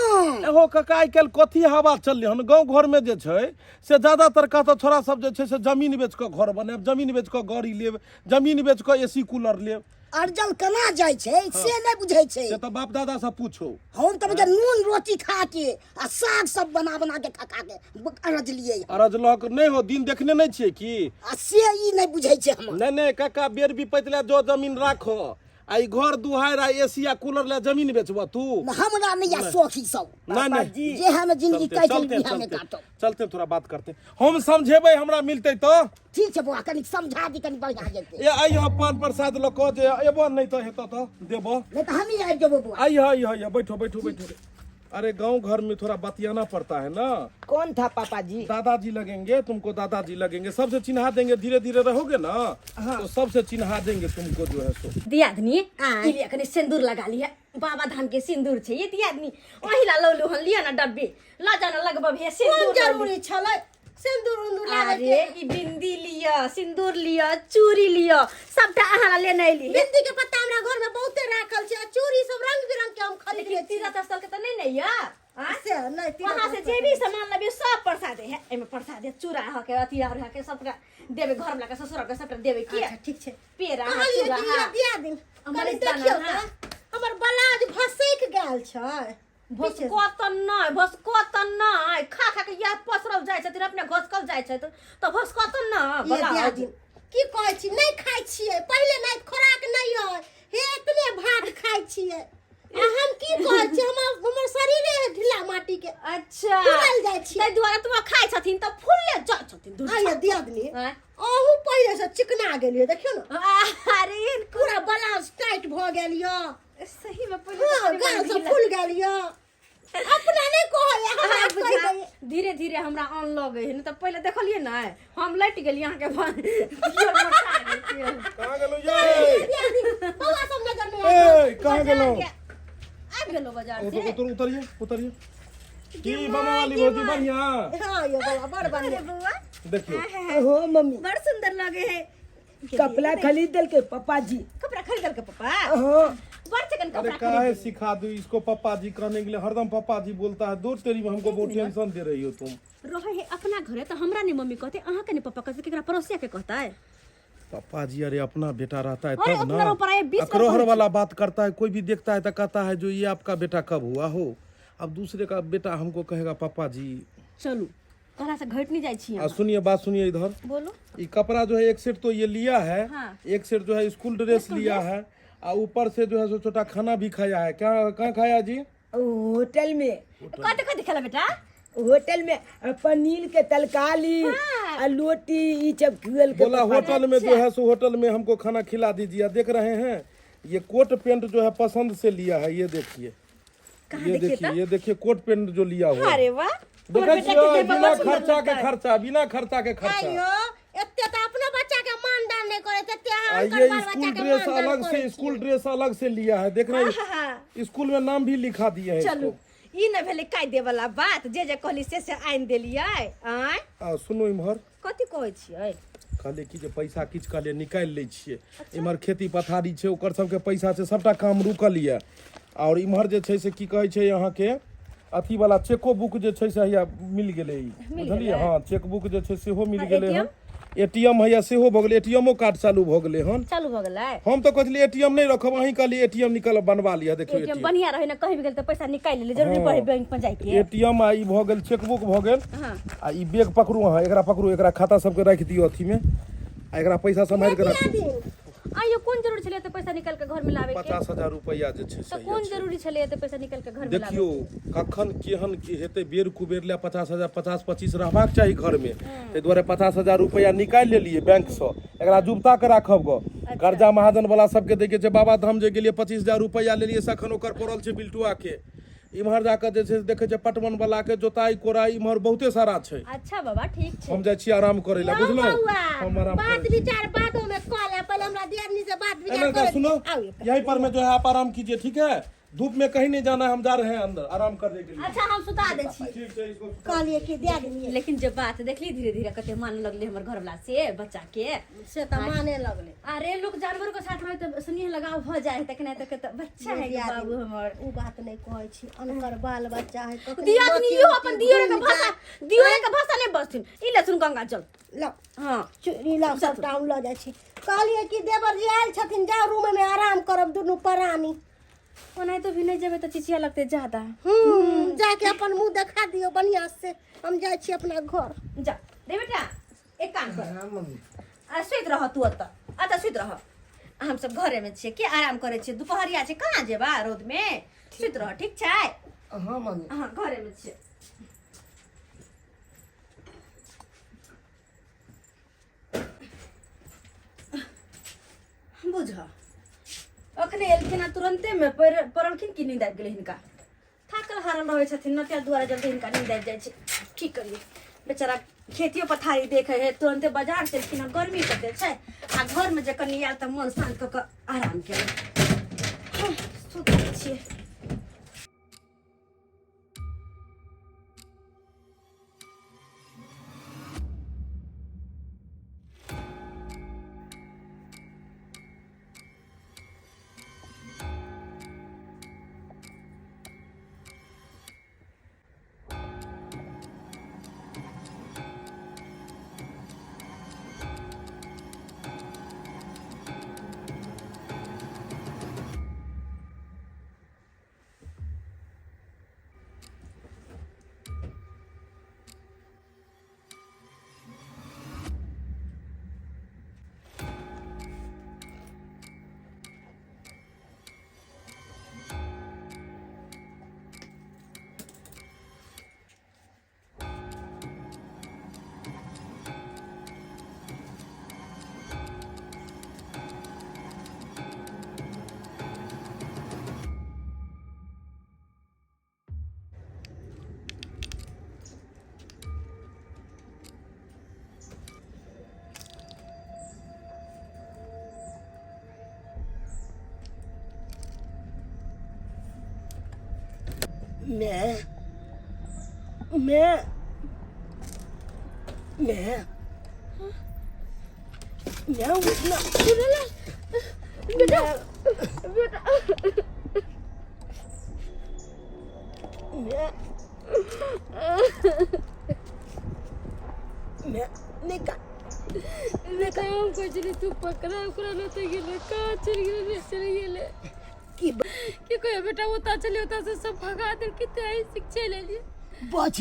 एहो काका आइ काल्हि कथी हवा चललै हन गाँव घरमे जे छै से ज्यादातर कहतऽ छोड़ा सब जे छै से जमीन बेच कऽ घर बनायब जमीन बेच कऽ गाड़ी लेब जमीन बेच कऽ ए सी कूलर लेब अर्जल केना जाइ छै से नहि बुझै छै से तऽ बाप दादा से पूछो हम तऽ बुझे नून रोटी खा के आ साग सब बना बना के खा खा के अरजलियै अरजलक नहि हो दिन देखने नहि छियै की आ से ई नहि बुझै छै हमर नहि नहि काका बेर विपैत लए जो जमीन राखो आ ई घर दुहारि आ एसी आ कूलर लए जमीन बेचबह तू हमरा नहि या शौख ई सब नहीं नहीं जे हम जिंदगी चलते काटि चलते बिहार में चलते काटब चलते थोड़ा बात करते हम समझेबै हमरा मिलतै तो ठीक छै बौआ कनि समझा दी कनि बढ़िया जेतै ए आइयो पान प्रसाद लऽ कऽ जे एबो नहि तऽ हेतौ तऽ देबो नहि तऽ हमही आबि जेबो बौआ आइयो आइयो आइयो बैठो बैठो बैठो अरे गांव घर में थोड़ा बतियाना पड़ता है ना कौन था पापा जी दादाजी लगेंगे तुमको दादाजी लगेंगे सबसे चिन्हा देंगे धीरे धीरे रहोगे ना तो सबसे चिन्हा देंगे तुमको जो है सो दियादनी आँय। ई लिअ कनि सिन्दूर लगा लिअ बाबा धाम के सिन्दूर छै ये दियादनी ओहि ला लौलू हन लिअ ना डब्बी लऽ जाना लगबब हे कोन सिन्दूर लऽ लिअ। जरूरी छलै सिन्दूर उन्दूर लाबै अरे के ई बिंदी लिअ सिन्दूर लिअ चूड़ी लिअ सबटा अहाँ ला लेने अयली बिंदी के पत्ता हमरा घर में बहुते राखल छै आ चूड़ी सब रंग बिरंग के हम खरीद लेकिन तीर्थ स्थल के तऽ नहि ने यऽ आँय? से नहि तीरथ वहाँ से जे भी सामान लबियो सब प्रसादे है एमे प्रसादे चूड़ा ह के अथी और ह के सबटा देबे घर वाला के ससुर के सबटा देबे की अच्छा ठीक छै पेड़ा ह कहलियै चूड़ा कि ह लिअ दिया दिन हमर कनि दाना, देखियौ हाँ। तऽ हमर ब्लाउज भसकि गेल छै भसको तऽ नहि भसको तऽ नहि खा खा के इएह पसरल जाइ छथिन अपने घसकल जाइ छथि तऽ भसको तऽ नहि ये बला दिया दिन की कहै छी नहि खाइ छियै पहिले नहि खोराक नहि है हे एतने भात खाइ छियै आ हम की कहै छी हमर हमर शरीरे है ढीला माटी के अच्छा फूलल जाइ छियै। ताहि दुआरे तुम खाइ छथिन तऽ फूलले जाइ छथिन दूर आइए दियादनी आँय? अहूँ पहिले से चिकना गेलियै देखियौ ने अरे पूरा ब्लाउज टाइट भऽ गेल यऽ सही में पहिले हाँ तऽ गाल कनी सब ढीला। फूल गेल यऽ अपना नहि कहै हमरा अहाँ कहि बुझा दैया। धीरे धीरे हमरा ऑन लगे है नहीं तऽ पहिले देखलियै ने हम लटि गेलियै अहाँके पियर मोटा गेल, पियर। कहाँ गेलहुँ ये बौआ सब नजर नहि आयल। ए कहाँ गेलहुँ आबि गेलहुँ बाजार से उतर उतर उतरिए उतरिए की बमा वाली भौजी बढ़िया हाँ यो बौआ बड़ बढ़िया अरे बौआ देखियो हो मम्मी बड़ सुंदर लगे है कपड़ा खरीद देलकै पापा जी कपड़ा खरीदल के पापा हाँ बड़ चिकन अरे कपड़ा काहे सिखा दू इसको पापा जी कहने के लिए हरदम पापा जी बोलता है दूर तेरी में हमको बहुत टेंशन दे रही हो तुम रहे है अपना घरे तो हमरा नहीं मम्मी कहते अहाँ के नहीं पापा कहते केकरा पड़ोसिया के कहता है पापा जी अरे अपना बेटा रहता है अरे तब अपना ना ऊपर आए, 20 बार अकरोहर पहुंच। वाला बात करता है कोई भी देखता है तो कहता है जो ये आपका बेटा कब हुआ हो अब दूसरे का बेटा हमको कहेगा पापा जी चलू कहला से घट नहीं जाइ छी आ सुनिए बात सुनिए इधर बोलो ये कपड़ा जो है एक सेट तो ये लिया है हाँ। एक सेट जो है स्कूल ड्रेस लिया है आ ऊपर से जो है सो छोटा खाना भी खाया है क्या कहाँ खाया जी होटल में कते कते खेला बेटा होटल में पनीर के तरकारी आ रोटी ई सब खुएल के बोला होटल में जो है सो होटल में हमको खाना खिला दीजिए देख रहे हैं ये कोट पैंट जो है पसंद से लिया है ये देखिए कहाँ ये देखिए देखिए ये देखिए कोट पैंट जो लिया हुआ है। अरे वाह हमर देखै बेटा के छियै देह पर बिना बड़ सुंदर खर्चा के लगतै। खर्चा बिना खर्चा के खर्चा आइयो एते तऽ अपनो बच्चा के मान दान नहि करै तते अहाँ आ हुनकर ये बाल स्कूल बच्चा के ड्रेस मान दान अलग करै से छियै। स्कूल ड्रेस अलग से लिया है देख रहे हैं स्कूल में नाम भी लिखा दिए है चलू इसको ई न भेलै कायदे वाला बात जे जे कहली से से आनि देलियै आँय आ, सुनू इम्हर कथी कहै छियै कहलियै कि जे पैसा किछु कहलियै निकालि लै छियै इम्हर खेती पथारी छै ओकर सबके पैसा छै सबटा काम रुकल यऽ आओर इम्हर जे छै से की कहै छै अहाँके अथी वाला चेको बुक जे छै से हैया मिल गेलै ई बुझलियै हँ चेक बुक जे छै सेहो मिल गेलै हन एटीएम हैया सेहो भऽ गेलै एटीएमो कार्ड चालू भऽ गेलै हन चालू भऽ गेलै हम तऽ कहै छलियै एटीएम नहि रखब अहीं कहलियै एटीएम निकालब बनवा लिअ देखियौ एटीएम बढ़िया रहे ना कहीं भी गेल तऽ पैसा निकालि लेली जरूरी पड़े बैंक में जाइके एटीएम आ ई भऽ गेल चेकबुक भऽ गेल हाँ। आ ई बैग पकड़ू अहाँ एकरा पकड़ू एकरा खाता सबके राखि दियौ अथीमे आ एकरा पैसा सम्हारि के राखू आइयो कोन जरूरी छलै एते पैसा निकालि के घर में लाबे के 50,000 रुपैआ जे छै तऽ से कोन जरूरी छलै एते पैसा निकालि के घर में लाबे देखियौ कखन केहन की हेतै बेर कुबेर लए 50,000 50-25 रहबाक चाही घरमे ताहि दुआरे 50,000 रुपैआ निकालि लेलियै बैंकसँ एकरा जुबता के राखब गऽ कर्जा महाजन वाला सबके दैके छै बाबा धाम जे गेलियै 25,000 रुपैआ लेलियै से अखन ओकर पड़ल छै बिल्टुआ के इम्हर जाकऽ जे छै से देखै छै पटवन वाला के जोताई कोराई इम्हर बहुते सारा छै अच्छा बाबा ठीक छै हम जाइ छी आराम करै लए यौ बुझलहुँ बौआ हम आराम बात करै छी। विचार बादो में कऽ ले पहिले हमरा दियादनी से बात विचार एना कर सुनो आउ एक यहीं पर में जो है आप आराम कीजिए ठीक है धूप में कहीं नहीं जाना है हम जा रहे हैं अंदर आराम करने के लिए अच्छा हम सुता दै छी ठीक है इसको कहलिए कि दियादनी लेकिन जे बात देखली धीरे धीरे कते मान लगले हमर घरवाला से बच्चा के से तऽ माने लगले अरे लोग जानवर के साथ रहे तऽ स्नेह लगाव भऽ जाइ है तखने तक तऽ बच्चा है दियादनी, बाबू हमर उ बात नहि कहै छी अनकर बाल बच्चा है कखनी दियादनी मथी इहो उथी अपन दियोरे के घुमि भाषा जाय। दियोरे के भाषा नहि बजथिन ई लेथुन गंगा जल लौ हाँ चूड़ी लौ सबटा हम लऽ जाइ छी कहलिए कि देवर जी आयल छथिन जाउ रूम में आराम करब दुनू प्राणी ओनाहितो भी नहि जेबै तऽ चिचिया लगतै ज्यादा हूँ जाके अपन मुंह देखा दियौ बढ़िया से हम जाइ छी अपना घर जा दे बेटा एक काम कर हाँ मम्मी आ सुति रह तू ओतऽ एतऽ सुति रह आ हमसब घरेमे छियै के आराम करै छियै दुपहरिया छै कहाँ जेबा रौदमे सुति रह ठीक छै हाँ मम्मी हाँ घरेमे छियै बुझ अखने एलखिन आ तुरन्तेमे पड़लखिन कि नींद आबि गेलै हिनका थाकल हारल रहै छथिन न ताहि दुआरे जल्दी हिनका नींद आबि जाइ छै की करियै बेचारा खेतियो पथारी देखै है तुरन्ते बाजार से एलखिन हँ गर्मी कते छै आ घरमे जे कनि आयल तऽ मन शान्त कऽ कऽ आराम केलक सुतै छियै मैं मैं मैं मैं उठना बेटा बेटा मैं नहीं का बेटा हम कहै छलियै तू पकड़ा ओकरा नहि तऽ गेलै कहाँ चलि गेलै नहि चलि गेलै की की कहियो बेटा ओतऽ चलियै ओतऽ से सब भगा देलकै तऽ एहि से चलि एलियै बच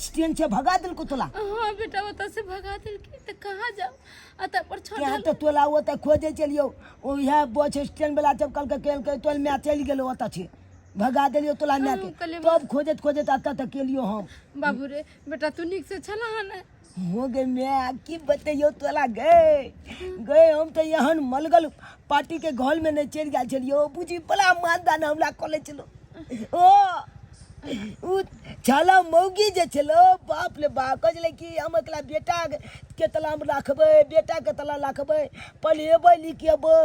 स्टैंड से भगा देलको तोला हाँ बेटा ओतऽ से भगा देलकै तऽ कहाँ जाउ आ तब पर छोड़ यहाँ तऽ तोला ओतऽ खोजे चलियौ ओ इएह बस स्टैंड वाला जब कहलकै केलकै तोल माय चलि गेलो ओतऽ छै भगा देलियौ तोला माय हम के कहलियै, तब खोजैत खोजैत एतऽ तक केलियौ हम बाबू रे बेटा तू नीक से छला हन हो गे माय की बतैयौ तोला गए गए हम तऽ एहन मलगल पार्टी के घर में नहि चलि गेल छलियौ बुझी बड़ा मानदान हमरा कॉलेज छलो ओ उ छला मौगी जे छलो बाप रे बाप कहै छलै कि हम एकला बेटा के तला हम राखबै बेटा के तला राखबै पढ़ेबै लिखेबै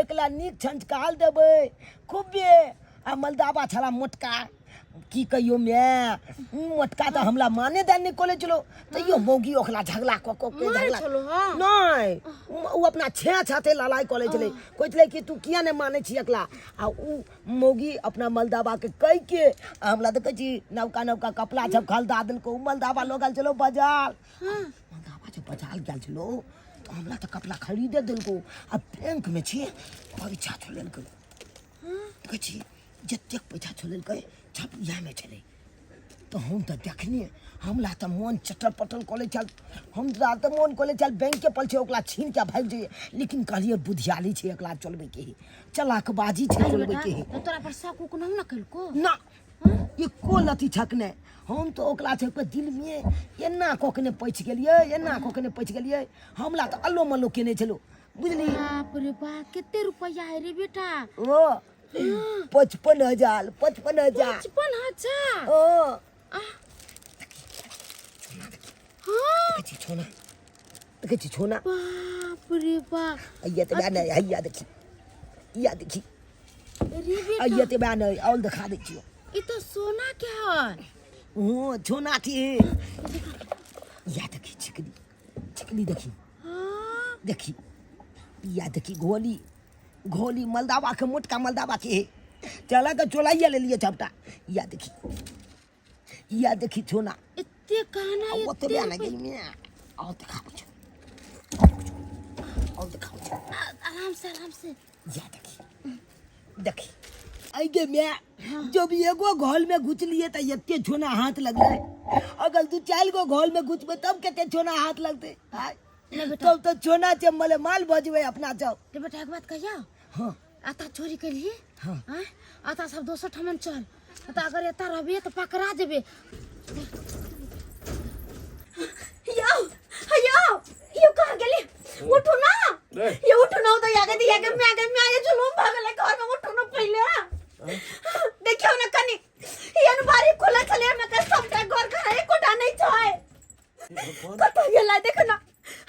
एकला नीक संस्कार देबै खूबे आ मलदाबा छला मोटका की कहियो माय मोटका तऽ हमरा माने दान नहि कॉलेज छलो तैयो मौगी ओकरा झगड़ा कऽ कऽ के मारै झगड़ा छलो हँ? नहि उ अपना छे छाते लड़ाइ करै छलै कहै छलै कि तू किया नहि मानै छी एकला आ उ मौगी अपना मलदाबा के कहि के आ हमरा देखै छी नवका नवका कपड़ा सब खरीदा देलको उ मलदाबा लऽ गेल छलो बाजार मलदाबा जे बाजार गेल छलो तऽ हमरा तऽ कपड़ा खरीदे देलको आ बैंक में छी पैसा छोड़ेलकै देखै छी जतेक पैसा छोड़ेलकै सब इएहमे छलै तऽ हम तऽ देखने हमरा तऽ मोन चटर पटर कऽ लै छल हमरा तऽ मोन कऽ लै छल बैंके पर छै ओकरा छीन के भागि जइए लेकिन कहलियै बुधियारी छै एकरा चलबैके ही चलाकबाजी छै चलबैके ही तऽ तोरा पर शक उक नहि ने केलको ना एको लथी छक नहि हम तऽ ओकरा छक दिलमे एना कऽ के ने पैछ गेलियै एना कऽ के ने पैछ गेलियै हमरा तऽ अल्लो मल्लो केने छलो बुझली बाप रे बाप कते रुपैआ है रे बेटा ओ 55,000 55,000 55,000 ओ हाँ देखै छी छोना देखै छी छोना बाप रे बाप हैया तऽ बए नहि हैया देखी या देखी रे बेटा हैया तऽ बए नहि और देखा दै छियौ ई तऽ सोना के है हँ छोना के या देखी छिकली छिकली देखी हाँ देखी या देखी घोली घोली मलदावा के मोटका मलदावा के हे चला के चोलाइया ले लिए सबटा या देखी या देखी छोना एते कहना आ ओते एते बे ना गेल में आओ देखाबै छौ आओ देखाबै छौ आराम से आराम से या देखी देखी आई गे मैं जब एगो घोल में घुसलिए तऽ एते छोना हाथ लगलै अगर दू चारि गो घोल में घुसबै तब कते छोना हाथ लगतै आय तब तऽ छोना छै मले माल भऽ जेबै अपना सब रे बेटा एक बात कहिया हाँ आता चोरी केलिए हाँ। आँय आता सब दोसर ठमन चल आता अगर एता रहबे तऽ पकड़ा जेबे यौ यौ यौ कहाँ गेली उठू ना रे। ये उठू ना तो यागे दिया के मैं के मैं ये जुलूम भगले घर में उठू ना पहले देखियो ना कनी ये न बारी खुला छले में के सबटा घर घर एकोटा नहीं छै कतऽ गेलै देखो ना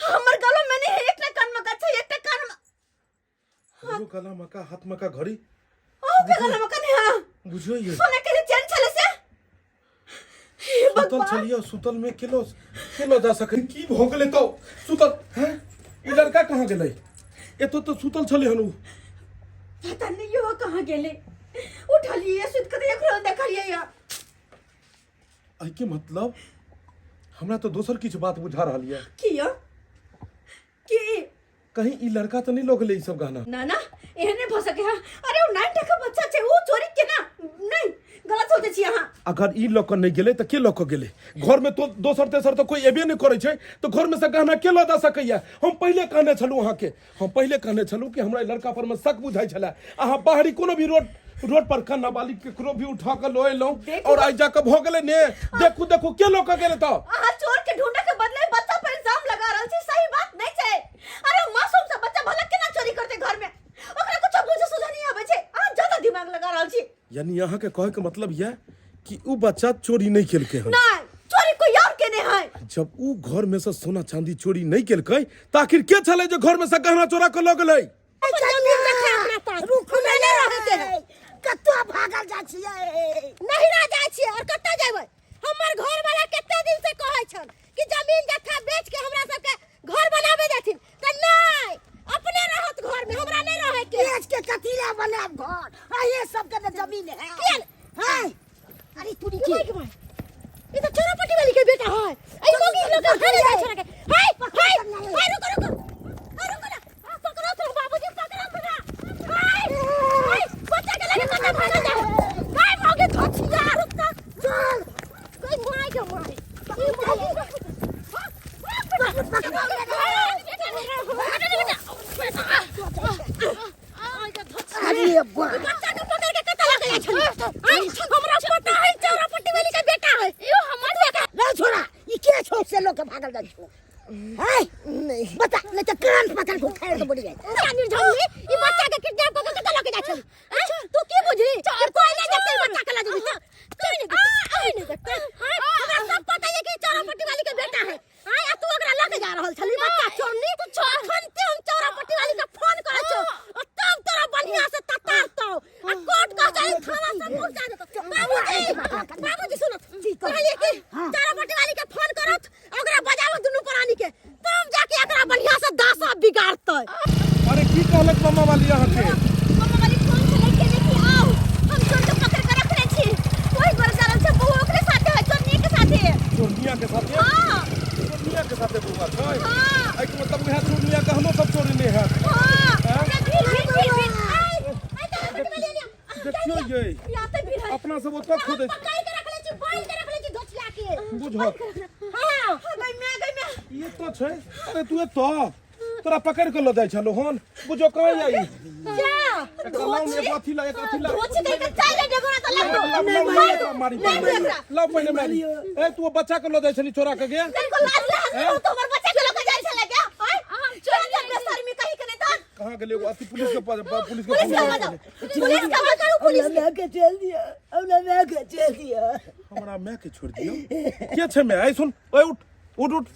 हमर गलो में नहीं एकटा कान में का छै एकटा कान में हमरो गला मका हाथ मका घड़ी अहूँ के गला में का नहीं हां बुझियो ये सोना के जे चैन छले से हे सुतल भगवान छलियो सुतल में केलो केलो जा सके की भऽ गेलै तो सुतल हैं ई लड़का कहाँ गेलै एतो तो सुतल छलै हन उ पता नहीं यो कहाँ गेलै उठलिए सुत के देखलो देखलिए या एहिके मतलब हमरा तऽ दोसर किछु बात बुझा रहल यऽ किया की कहीं ई लड़का तऽ नहि लऽ गेलै ई सब गहना ना ना एहन नहि भऽ सकै है अरे ओ 9 टका बच्चा छै ओ चोरी केना नहीं गलत सोचै छी अहाँ अगर ई लऽ कऽ नहि गेलै तऽ के लऽ कऽ गेलै घरमे तो दोसर तेसर तऽ कोइ एबे नहि करै छै तऽ घरमे से गहना के लऽ जा सकैया हम पहिले कहने छलहुँ अहाँके हम पहिले कहने छलहुँ कि हमरा ई लड़का परमे शक बुझाइ छलै अहाँ बाहरी कोनो भी रोड रोड पर का नाबालिग केकरो भी उठा कऽ लऽ एलहुँ और आइ जाकऽ भऽ गेलै ने देखू देखू के लऽ कऽ गेलै तऽ अहाँ चोर के ढूंढे के बदले बच्चा पर इल्जाम लगा रहल छी सही बात नहीं छै अरे ओ मासूम सा बच्चा भला केना चोरी करते घर में ओकरा कुछ बुझे सुझे नहीं आबै छै अहाँ ज्यादा दिमाग लगा रहल छी यानी अहाँके कहैके मतलब यऽ कि उ बच्चा चोरी नहि केलकै हन नहीं चोरी कोई और केने है जब उ घर में से सोना चांदी चोरी नहीं केलकै तऽ आखिर के छलै जे घर में से गहना चोरा कऽ लऽ गेलै रुकू नहि नहि रहैके है। कतऽ भागल जाइ छियै नहिरा जाइ छियै और कतऽ जेबै हमर घर वाला कते दिन से कहै छन कि जमीन जथा बेच के हमरा सबके घर बनाबे देथिन तऽ नहि अपने रहत घर में हमरा नहि रहे के बेच के कथी ला बना तुरी के। ई त चोरापट्टी वाली के बेटा है। आई मोगी लोग के हारे जाय छोरा के। हाय हाय हाय, रुको रुको, हाय रुको ना। आ, पकड़ो तो बाबूजी, पकड़ो तो ना। हाय हाय, बच्चा के लगे कन्ने भागल जाय। हाय मोगी धोछिया, रुक त चल। गई माय के माय, ई मोगी। अरे बा, बच्चा के पकड़ के कतऽ लगे जाइ छली? आइ हमरा पता है चोरापट्टी वाली के बेटा है। यो हमर बेटा रे छोरा, ई के छौ से लोग के भागल जाइ छौ? है नहीं। बता, नहीं तो कान पकड़ के उखाड़ के बोली जाए। निर्झमनी, ई बच्चा के किडनैप क के कतऽ लगे जाइ छली? तू की बुझी कि कोई नहीं देखते बच्चा के लगे? कोई नहीं देखते, कोई नहीं देखते। हमरा सब पता है कि चोरापट्टी वाली के बेटा है। आय, आ तू ओकरा लगे जा रहल छली बच्चा चोरनी। अखन ते हम चोरापट्टी वाली के फोन करै छौ आ तब तोरा बढ़िया से ततारतौ आ कोर्ट कचहरी थाना सब पहुंचा देतौ। बाबूजी, बाबूजी सुनो, कहलिए कि चोरापट्टी वाली के फोन करत, ओकरा बजाबो दुनू प्राणी के, तब जाके एकरा बढ़िया से दासा बिगाड़तै। अरे की कहलक मामा वाली अहाँके? मामा वाली फोन छलै के कि आओ, हम चोर के पकड़ के रखने छी। ओहि घर जा रहल छै, बौआ ओकरे साथे है, चोरनी के साथे। चोरनिया के साथे? हाँ। चोरनिया के साथे बौआ छै? हाँ। एहिके मतलब उएह चोरनिया के हमो सब चोरी नहि हैत? हाँ। हैं? भीड़ भीड़ भीड़ भीड़। आइ आइ तऽ बटवा ले लिया। देखियौ ये या तऽ भीड़ है। अपना सब ओतऽ खोदै पकड़ के रखले छी, बांध के रखले छी धोछिया के। बुझत। हां। गई मैं, गई मैं। ई एतऽ छै। अरे तू एतऽ, तोरा पकड़ के लऽ जाइ छलौ हन। बुझो कहाँ जाइ। जा। एकरा लाउ ने, एगो अथी ला, एक अथी ला। धोछी कहि के चारि डेगोरा तऽ लगतौ। लाउ, लाउ, लाउ, एकरा मारी। नहीं दू एकरा। लाउ पहिने मारी। ए, तू ओ बच्चा के लऽ जाइ छली चोरा के गे? तनिको लाज लहस नहीं तो हमर बच्चा के लऽ के जाइ छलै के? आँय? हम चोर जब बेशर्मी कही के नहीं तऽ कहाँ गेलै एगो अथी? पुलिस के पास, पुलिस के पुलिस फोन के करू। बजाओ, पुलिस के बजाओ, पुलिस। हमरा माय के चल दिया, हमरा माय के चल दिया। हमरा माय के छोड़ दियौ? के छै माय? ऐ सुन, ओए उठ उठ उठ।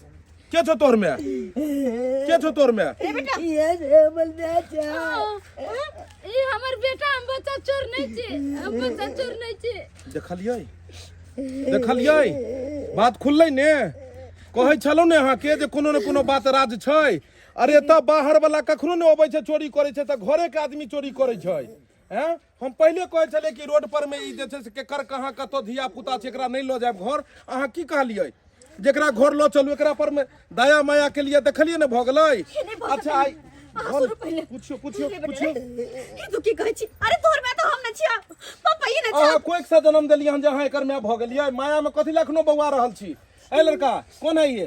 के छौ तोहर माय? के छौ तोहर माय? ये रे हमर माय छै। ई हमर बेटा, हम बच्चा चोर नहीं छी, हम बच्चा चोर नहीं छी। देखलियै, देखलियै, बात खुललै ने? कहै छलहुँ ने अहाँके जे कोनो ने कोनो बात राज छै। अरे तऽ बाहर वाला कखनो ने अबै छै चोरी करै छै, तऽ घरे के आदमी चोरी करै छै। हैं, हम पहिले कहै छलियै कि रोड पर में ई जे छै से केकर कहाँ कतऽ धिया पुता छै, एकरा नहि लऽ जायब घर। अहाँ की कहलियै? जेकरा घर लऽ चलू, एकरा पर में दया माया के लिए। देखलियै ने, भऽ गेलै। अच्छा, आइ अहाँ सुनू पहिले। पुछियौ, पुछियौ, पुछियौ। ई तू की कहै छी? अरे तोहर माय तऽ हम नहि छियै, पापा ई नहि अहाँ छै। कोइक से जन्म देलियै हन जे अहाँ एकर माय भऽ गेलियै? माया में कथी लए एखनो बौआ रहल छी? ए लड़का, कौन है ये?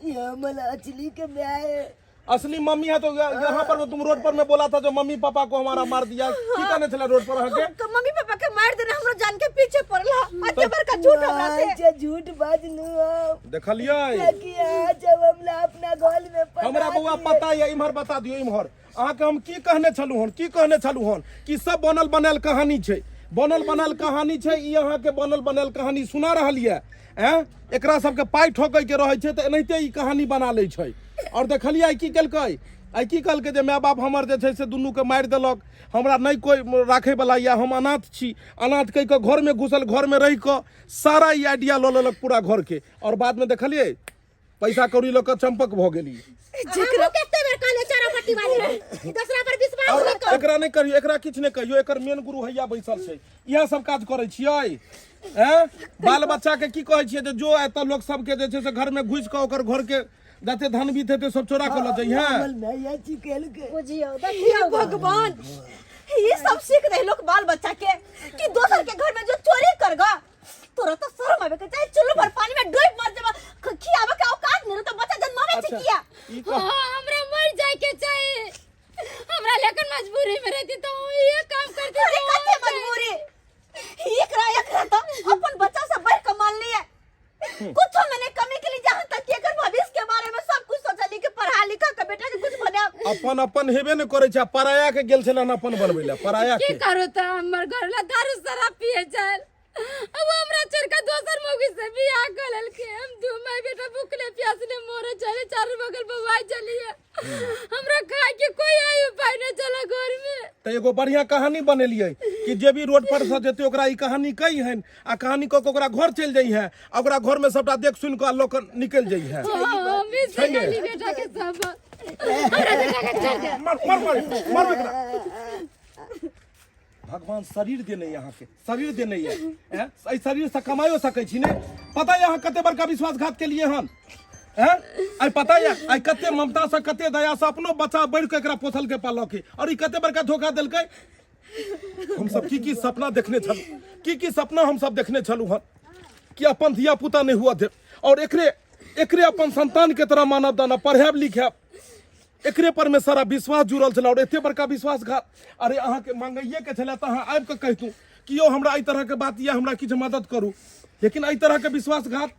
ये हमर असली के माय है। असली मम्मी है तो यहाँ पर तुम रोड पर में बोला था जो मम्मी पापा को हमारा मार दिया, की कहने छला रोड पर अहाँके? हम मम्मी पापा के मार देने हमरो जान के पीछे पड़ला। अते बड़का झूठ हमरा से। अच्छा झूठ बाजलू हम? देखलियै? कि आज जब हमरा अपना घर में पना हमरा बौआ दिए। पता ये। इम्हर बता दियौ, इम्हर अहाँके हम की कहने छलहुँ हन? की कहने छलहुँ हन कि सब बनल बनायल कहानी छै, बनल बनायल कहानी छै। ई अहाँके बनल बनायल कहानी सुना रहल यऽ। एँ, एकरा सबके पाइ ठोकैके रहै छै तऽ एनाहिते ई कहानी बना लै छै। आओर देखलियै आइ की केलकै? आइ की कहलकै जे माय बाप हमर जे छै से दुनूके मारि देलक, हमरा नहि कोइ राखैवला यऽ, हम अनाथ छी। अनाथ कहि कऽ घरमे घुसल, घरमे रहि कऽ सारा ई आइडिया लऽ लेलक पूरा घरके। आओर बादमे देखलियै पैसा कौड़ी लऽ कऽ चम्पक भऽ गेली। हमहूँ कते बेर कहलियै चोरापट्टी वाली के, दोसरा पर विश्वास और नहि कर। एकरा नहि कहियौ, एकरा किछु नहि कहियौ। एकर मेन गुरु हैया बैसल छै। इएह सब काज करै छियै? एँ, बाल बच्चा के की कहै छियै जे जो एतऽ लोक सबके जे छै से घर में घुसि कऽ ओकर घर के जते धन बीत हेतै सब चोरा कऽ लऽ जइहे? हमर माय चिकेल के। बुझियौ, देखियौ। हे भगवान, ये सब सीख रहे लोग बाल बच्चा के कि दोसर के घर में जो चोरी करगा। तोरा तो शर्म आवे के चाहे, चुल्लू भर पानी में डूब मर जेबा। खियावे के औकात नहीं रहे तो बच्चा जन्मावे छै किया? ई कह। हाँ, हमरा मर जाए के चाही हमरा, लेकिन मजबूरी में रहती तो हम ये काम करती। अरे तो कते मजबूरी? एकरा एकरा तो अपन बच्चा से बढ़ के मान लिए, कुछ मैंने कमी के लिए, जहां तक कि एकर भविष्य के बारे में सब कुछ सोचली कि पढ़ा लिखा के बेटा के कुछ बनाब। अपन अपन हेबे ने करै छै आ पराया के गेल छलन अपन बनबै लए, पराया की के। करू तऽ हमर घर ला दारू शराब पिए चल, अब हमरा छोड़ के दोसर मौगी से बियाह कर लेलके। हम दू माय बेटा भूखले प्यासले मरे चले, चारू बगल बौआइ चलिए, हमरा खाए के कोई आय उपाय नहीं चला घर में। तऽ एगो बढ़िया कहानी बनेलियै कि जे भी रोड पर से जेतै ओकरा ई कहानी कही हन आ कहानी कऽ के ओकरा घर चलि जइहे आ ओकरा घर में सबटा देख सुनि कऽ लऽ कऽ निकलि जइहे। हाँ, हम भी छै ने? सिखली बेटा के सब, हमरा बेटा के छोड़ दे। मार मार मार मार एकरा। भगवान शरीर देने यऽ अहाँके, शरीर देने यऽ, हैं? एहि शरीरसँ कमाइयो सकै छी ने? पता यऽ अहाँ कते बड़का विश्वासघात केलियै हन? हैं? आइ पता यऽ आइ कते ममतासँ, कते दयासँ अपनो बच्चा बढ़ि कऽ एकरा पोसलकै पाललकै, आओर ई कते बड़का धोखा देलकै। हमसब की की सपना देखने छलहुँ, की की सपना हमसब देखने छलहुँ हन कि अपन धिया पुता नहि हुअ देब और एकरे एकरे अपन संतान के तरह मानब दानब, पढ़ायब लिखायब, एकरे पर में सारा विश्वास जुड़ल छल और एते बड़का विश्वासघात। अरे अहाँके मांगैये के छलै तऽ अहाँ आबि कऽ कहितहुँ कि यौ हमरा एहि तरहके बात यऽ, हमरा किछु मदद करू, लेकिन एहि तरहके विश्वासघात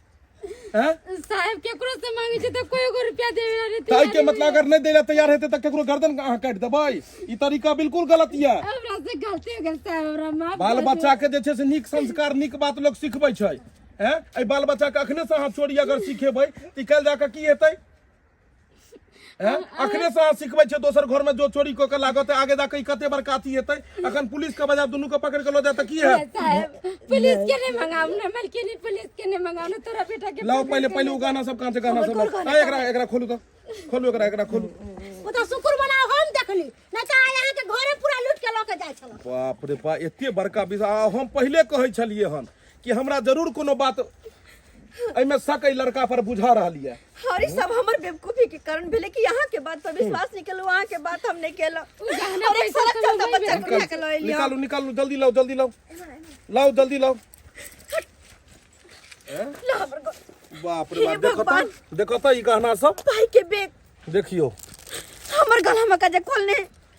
हैं? साहेब केकरो से मांगे छै तऽ कोई एगो रुपया देवे ला नहीं तऽ एहिके मतलब अगर नहि दै लए तैयार हेतै तऽ केकरो गर्दन अहाँ काटि देबै? ई तरीका बिल्कुल गलत यऽ। हमरा से गलती हो गेल साहेब, हमरा माफ बाल कर दियौ। बच्चा के जे छै से नीक संस्कार, नीक बात लोक सिखबै छै, हैं? एहि बाल बच्चा के अखने से अहाँ चोरी अगर सिखेबै तऽ काल्हि जाकऽ की हेतै? हैं? अखने से अहाँ सिखबै छै दोसर घर में जो चोरी कऽ के लागत, आगे जाके ई कते बड़का अथी हेतै। अखन पुलिस के बजा दुनू के पकड़ के लऽ जाय तऽ की हैत? साहेब पुलिस के नहीं मंगाऊ ना, मलकिनी पुलिस के नहीं मंगाऊ ना, तोरा बेटा के लाओ पकड़ पहले के पहले उ गहना सब कहाँ से गहना सब लाओ। आ, एकरा एकरा खोलू तऽ, खोलू एकरा, एकरा खोलू। ओ तऽ शुक्र मनाउ हम देखली, नहीं तऽ आइ अहाँके घरे पूरा लूट के लऽ के जाइ छलहुँ। बाप रे बा, एते बड़का विषय। आ हम पहिले कहै छलियै हन कि हमरा जरूर कोनो बात एहिमे शक एहि लड़का पर बुझा रहल यऽ। और ई सब हमर बेवकूफी के कारण भेलै कि अहाँ के बात पर विश्वास नहीं केलहुँ, अहाँ के बात हम नहीं केलहुँ। गहना और एक पैसा सड़क सब चलता वही बच्चा भेल। के उठा के लऽ एलियै। निकालू निकालू, जल्दी लाओ, जल्दी लाओ, लाओ जल्दी लाओ। ला हमर बाप रे बाप, हे देखो तो, भगवान। देखो तो ई गहना सब। भाई के बेग। देखियो। हमर गला में का जे खोलने।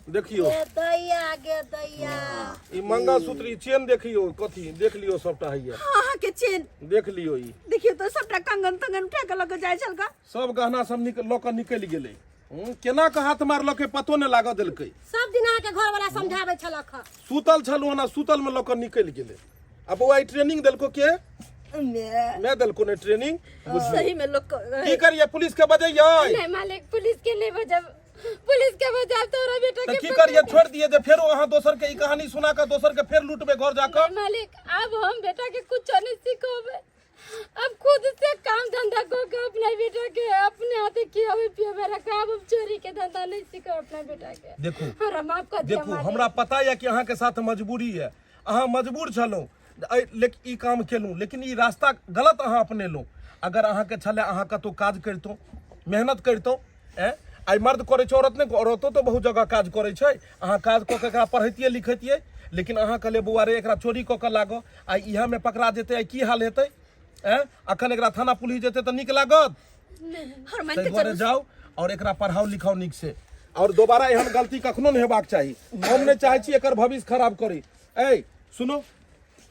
देखियो। गे दैया, गे दैया। ई मंगलसूत्र, ई चेन देखियो, कथी देख लियो सबटा हैया। हाँ, हाँ के चेन। देख लियो ई। देखियो तो सबटा कंगन तंगन उठा के लग जाय छल का। सब गहना सब लऽ के निकलि गेलै। केना के हाथ मारलकै पतो नहि लागऽ देलकै। सब दिन अहाँके घर वाला समझाबै छलक हँ। सुतल छलहुँ हन आ सुतल में लऽ के निकलि गेलै। आ बौआ ई ट्रेनिंग देलको के? मैं। मैं देलको ने ट्रेनिंग? बुझियौ। सही में लोग को- की करिए, पुलिस के बजैयै? नहीं मालिक, पुलिस के नहीं बजब, पुलिस के बजाब तोरा बेटा तऽ के की पकड़ करिए, छोड़ दिए जे फेरो अहाँ दोसर के ई कहानी सुना के दोसर के फेर लूटबे घर जाकऽ? नहीं मालिक, अब हम बेटा के कुछ नहीं सिखोबे, अब खुद से काम धंधा को के अपना बेटा के अपने हाथे खियावे पियावे रखा। अब हम चोरी के धंधा नहीं सीखो अपना बेटा के। देखू। हमरा माफ कर दिया देखू, मालिक। हमरा पता यऽ कि अहाँके साथ मजबूरी यऽ, अहाँ मजबूर छलहुँ लेकिन ई काम केलहुँ, लेकिन ई रास्ता गलत अहाँ अपनेलहुँ। अगर अहाँके छलै अहाँ कतहु काज करितहुँ, मेहनत करितहुँ, ऐं आइ मर्द करै छै औरत नहि, औरतो तऽ बहुत जगह काज करै छै। अहाँ काज कऽ के एकरा पढ़ैतियै लिखैतियै, लेकिन अहाँ कहलियै बौआ रे एकरा चोरी कऽ के लागऽ, आइ इएहमे पकड़ा जेतै, आइ की हाल हेतै? ऐं अखन एकरा थाना पुलिस जेतै तऽ नीक लागत? हर मान ताहि के दुआरे चलू। जाउ और एकरा पढ़ाउ लिखाउ नीक से, और दोबारा एहन गलती कखनो नहि हेबाक चाही। हम नहि चाहै छी एकर भविष्य खराब करी। ऐ सुनो,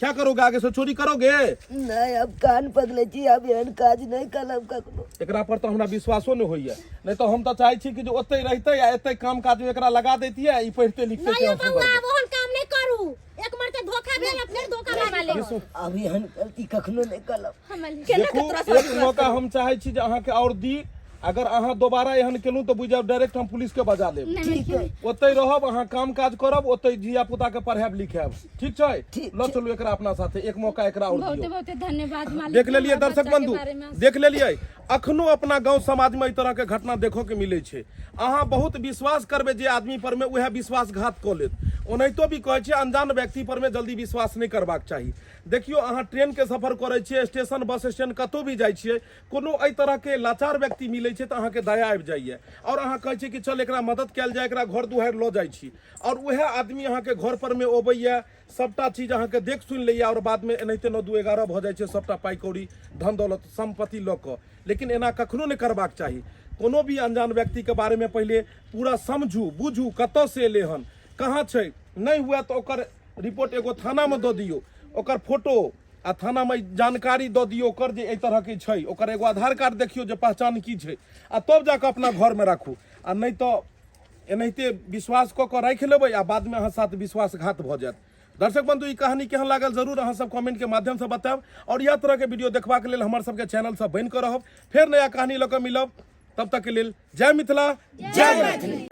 क्या करोगे आगे से, चोरी करोगे? नहीं, अब कान पकड़े छी, अब एहन काज नहीं करब कखनो। एकरा पर तऽ हमरा विश्वासो नहि होइया, नहि तऽ हम तऽ चाहै छी कि जे ओतहि रहितै आ एतहि काम काज मे एकरा लगा दैतियै, ई पढ़िते लिखते नहीं केहन बौआ, सुन्दर। अब ओहन काम नहीं करू, एक मर के धोखा भेल, अब फेर धोखा मांगे। विश्व- अब एहन गलती कखनो नहीं करब। केना के देखू, तोरा से एक विश्वास मौका करू? हम चाहै छी जे अहाँके आओर दी, अगर अहाँ दोबारा एहन केलहुँ तऽ बुझि जाउ डायरेक्ट हम पुलिस के बजा लेब। ठीक है। ओतहि रहब अहाँ, काम काज करब ओतहि, धिया पुता के पढ़ायब लिखायब, ठीक छै? ठीक लऽ चलू एकरा अपना साथे, एक मौका एकरा आओर बहुते दियौ। बहुते धन्यवाद मालिक। देख लेलियै हमरा दर्शक बच्चा के बंधु, बारे में। देख लेलियै अखनो अपना गांव समाज में एहि तरह के घटना देखो के मिले छै। अहाँ बहुत विश्वास करबै जे आदमी पर में, उएह विश्वासघात कऽ लेत। ओनाहितो भी कहै छै अनजान व्यक्ति पर में जल्दी विश्वास नहि करबाक चाही। देखियौ, अहाँ ट्रेन के सफर करै छियै, स्टेशन बस स्टैंड कतहु भी जाइ छियै, कोनो एहि तरहके लाचार व्यक्ति मिलै छै तऽ अहाँके दया आबि जाइए आओर अहाँ कहै छियै कि चल एकरा मदद कयल जाय, एकरा घर दुआरि लऽ जाइ छी, आओर उएह आदमी अहाँके घर पर में अबैए, सबटा चीज अहाँके देख सुनि लैए आओर बादमे एनाहिते 9 2 11 भऽ जाइ छै, सबटा पाइ कौड़ी धन दौलत सम्पत्ति लऽ कऽ। लेकिन एना कखनो नहि करबाक चाही। कोनो भी अनजान व्यक्तिके बारेमे पहिले पूरा समझू बुझू, कतऽ से एलै हन, कहाँ छै, नहि हुए तऽ ओकर रिपोर्ट एगो थानामे दऽ दियौ, ओकर फोटो आ थानामे जानकारी दऽ दियौ ओकर जे एहि तरहके छै, ओकर एगो आधार कार्ड देखियौ जे पहचान की छै, आ तब जाकऽ अपना घरमे राखू। आ नहि तऽ एनाहिते विश्वास कऽ कऽ राखि लेबै आ बादमे अहाँ साथ विश्वासघात भऽ जायत। दर्शक बंधु, ई कहानी केहन लागल जरूर अहाँ सब कमेंट के माध्यम से बतायब, और इएह तरह के वीडियो देखबाक लेल हमर सबके चैनल से बनि कऽ रहब। फेर नया कहानी लऽ कऽ मिलब, तब तक के लेल जय मिथिला, जय मैथिली।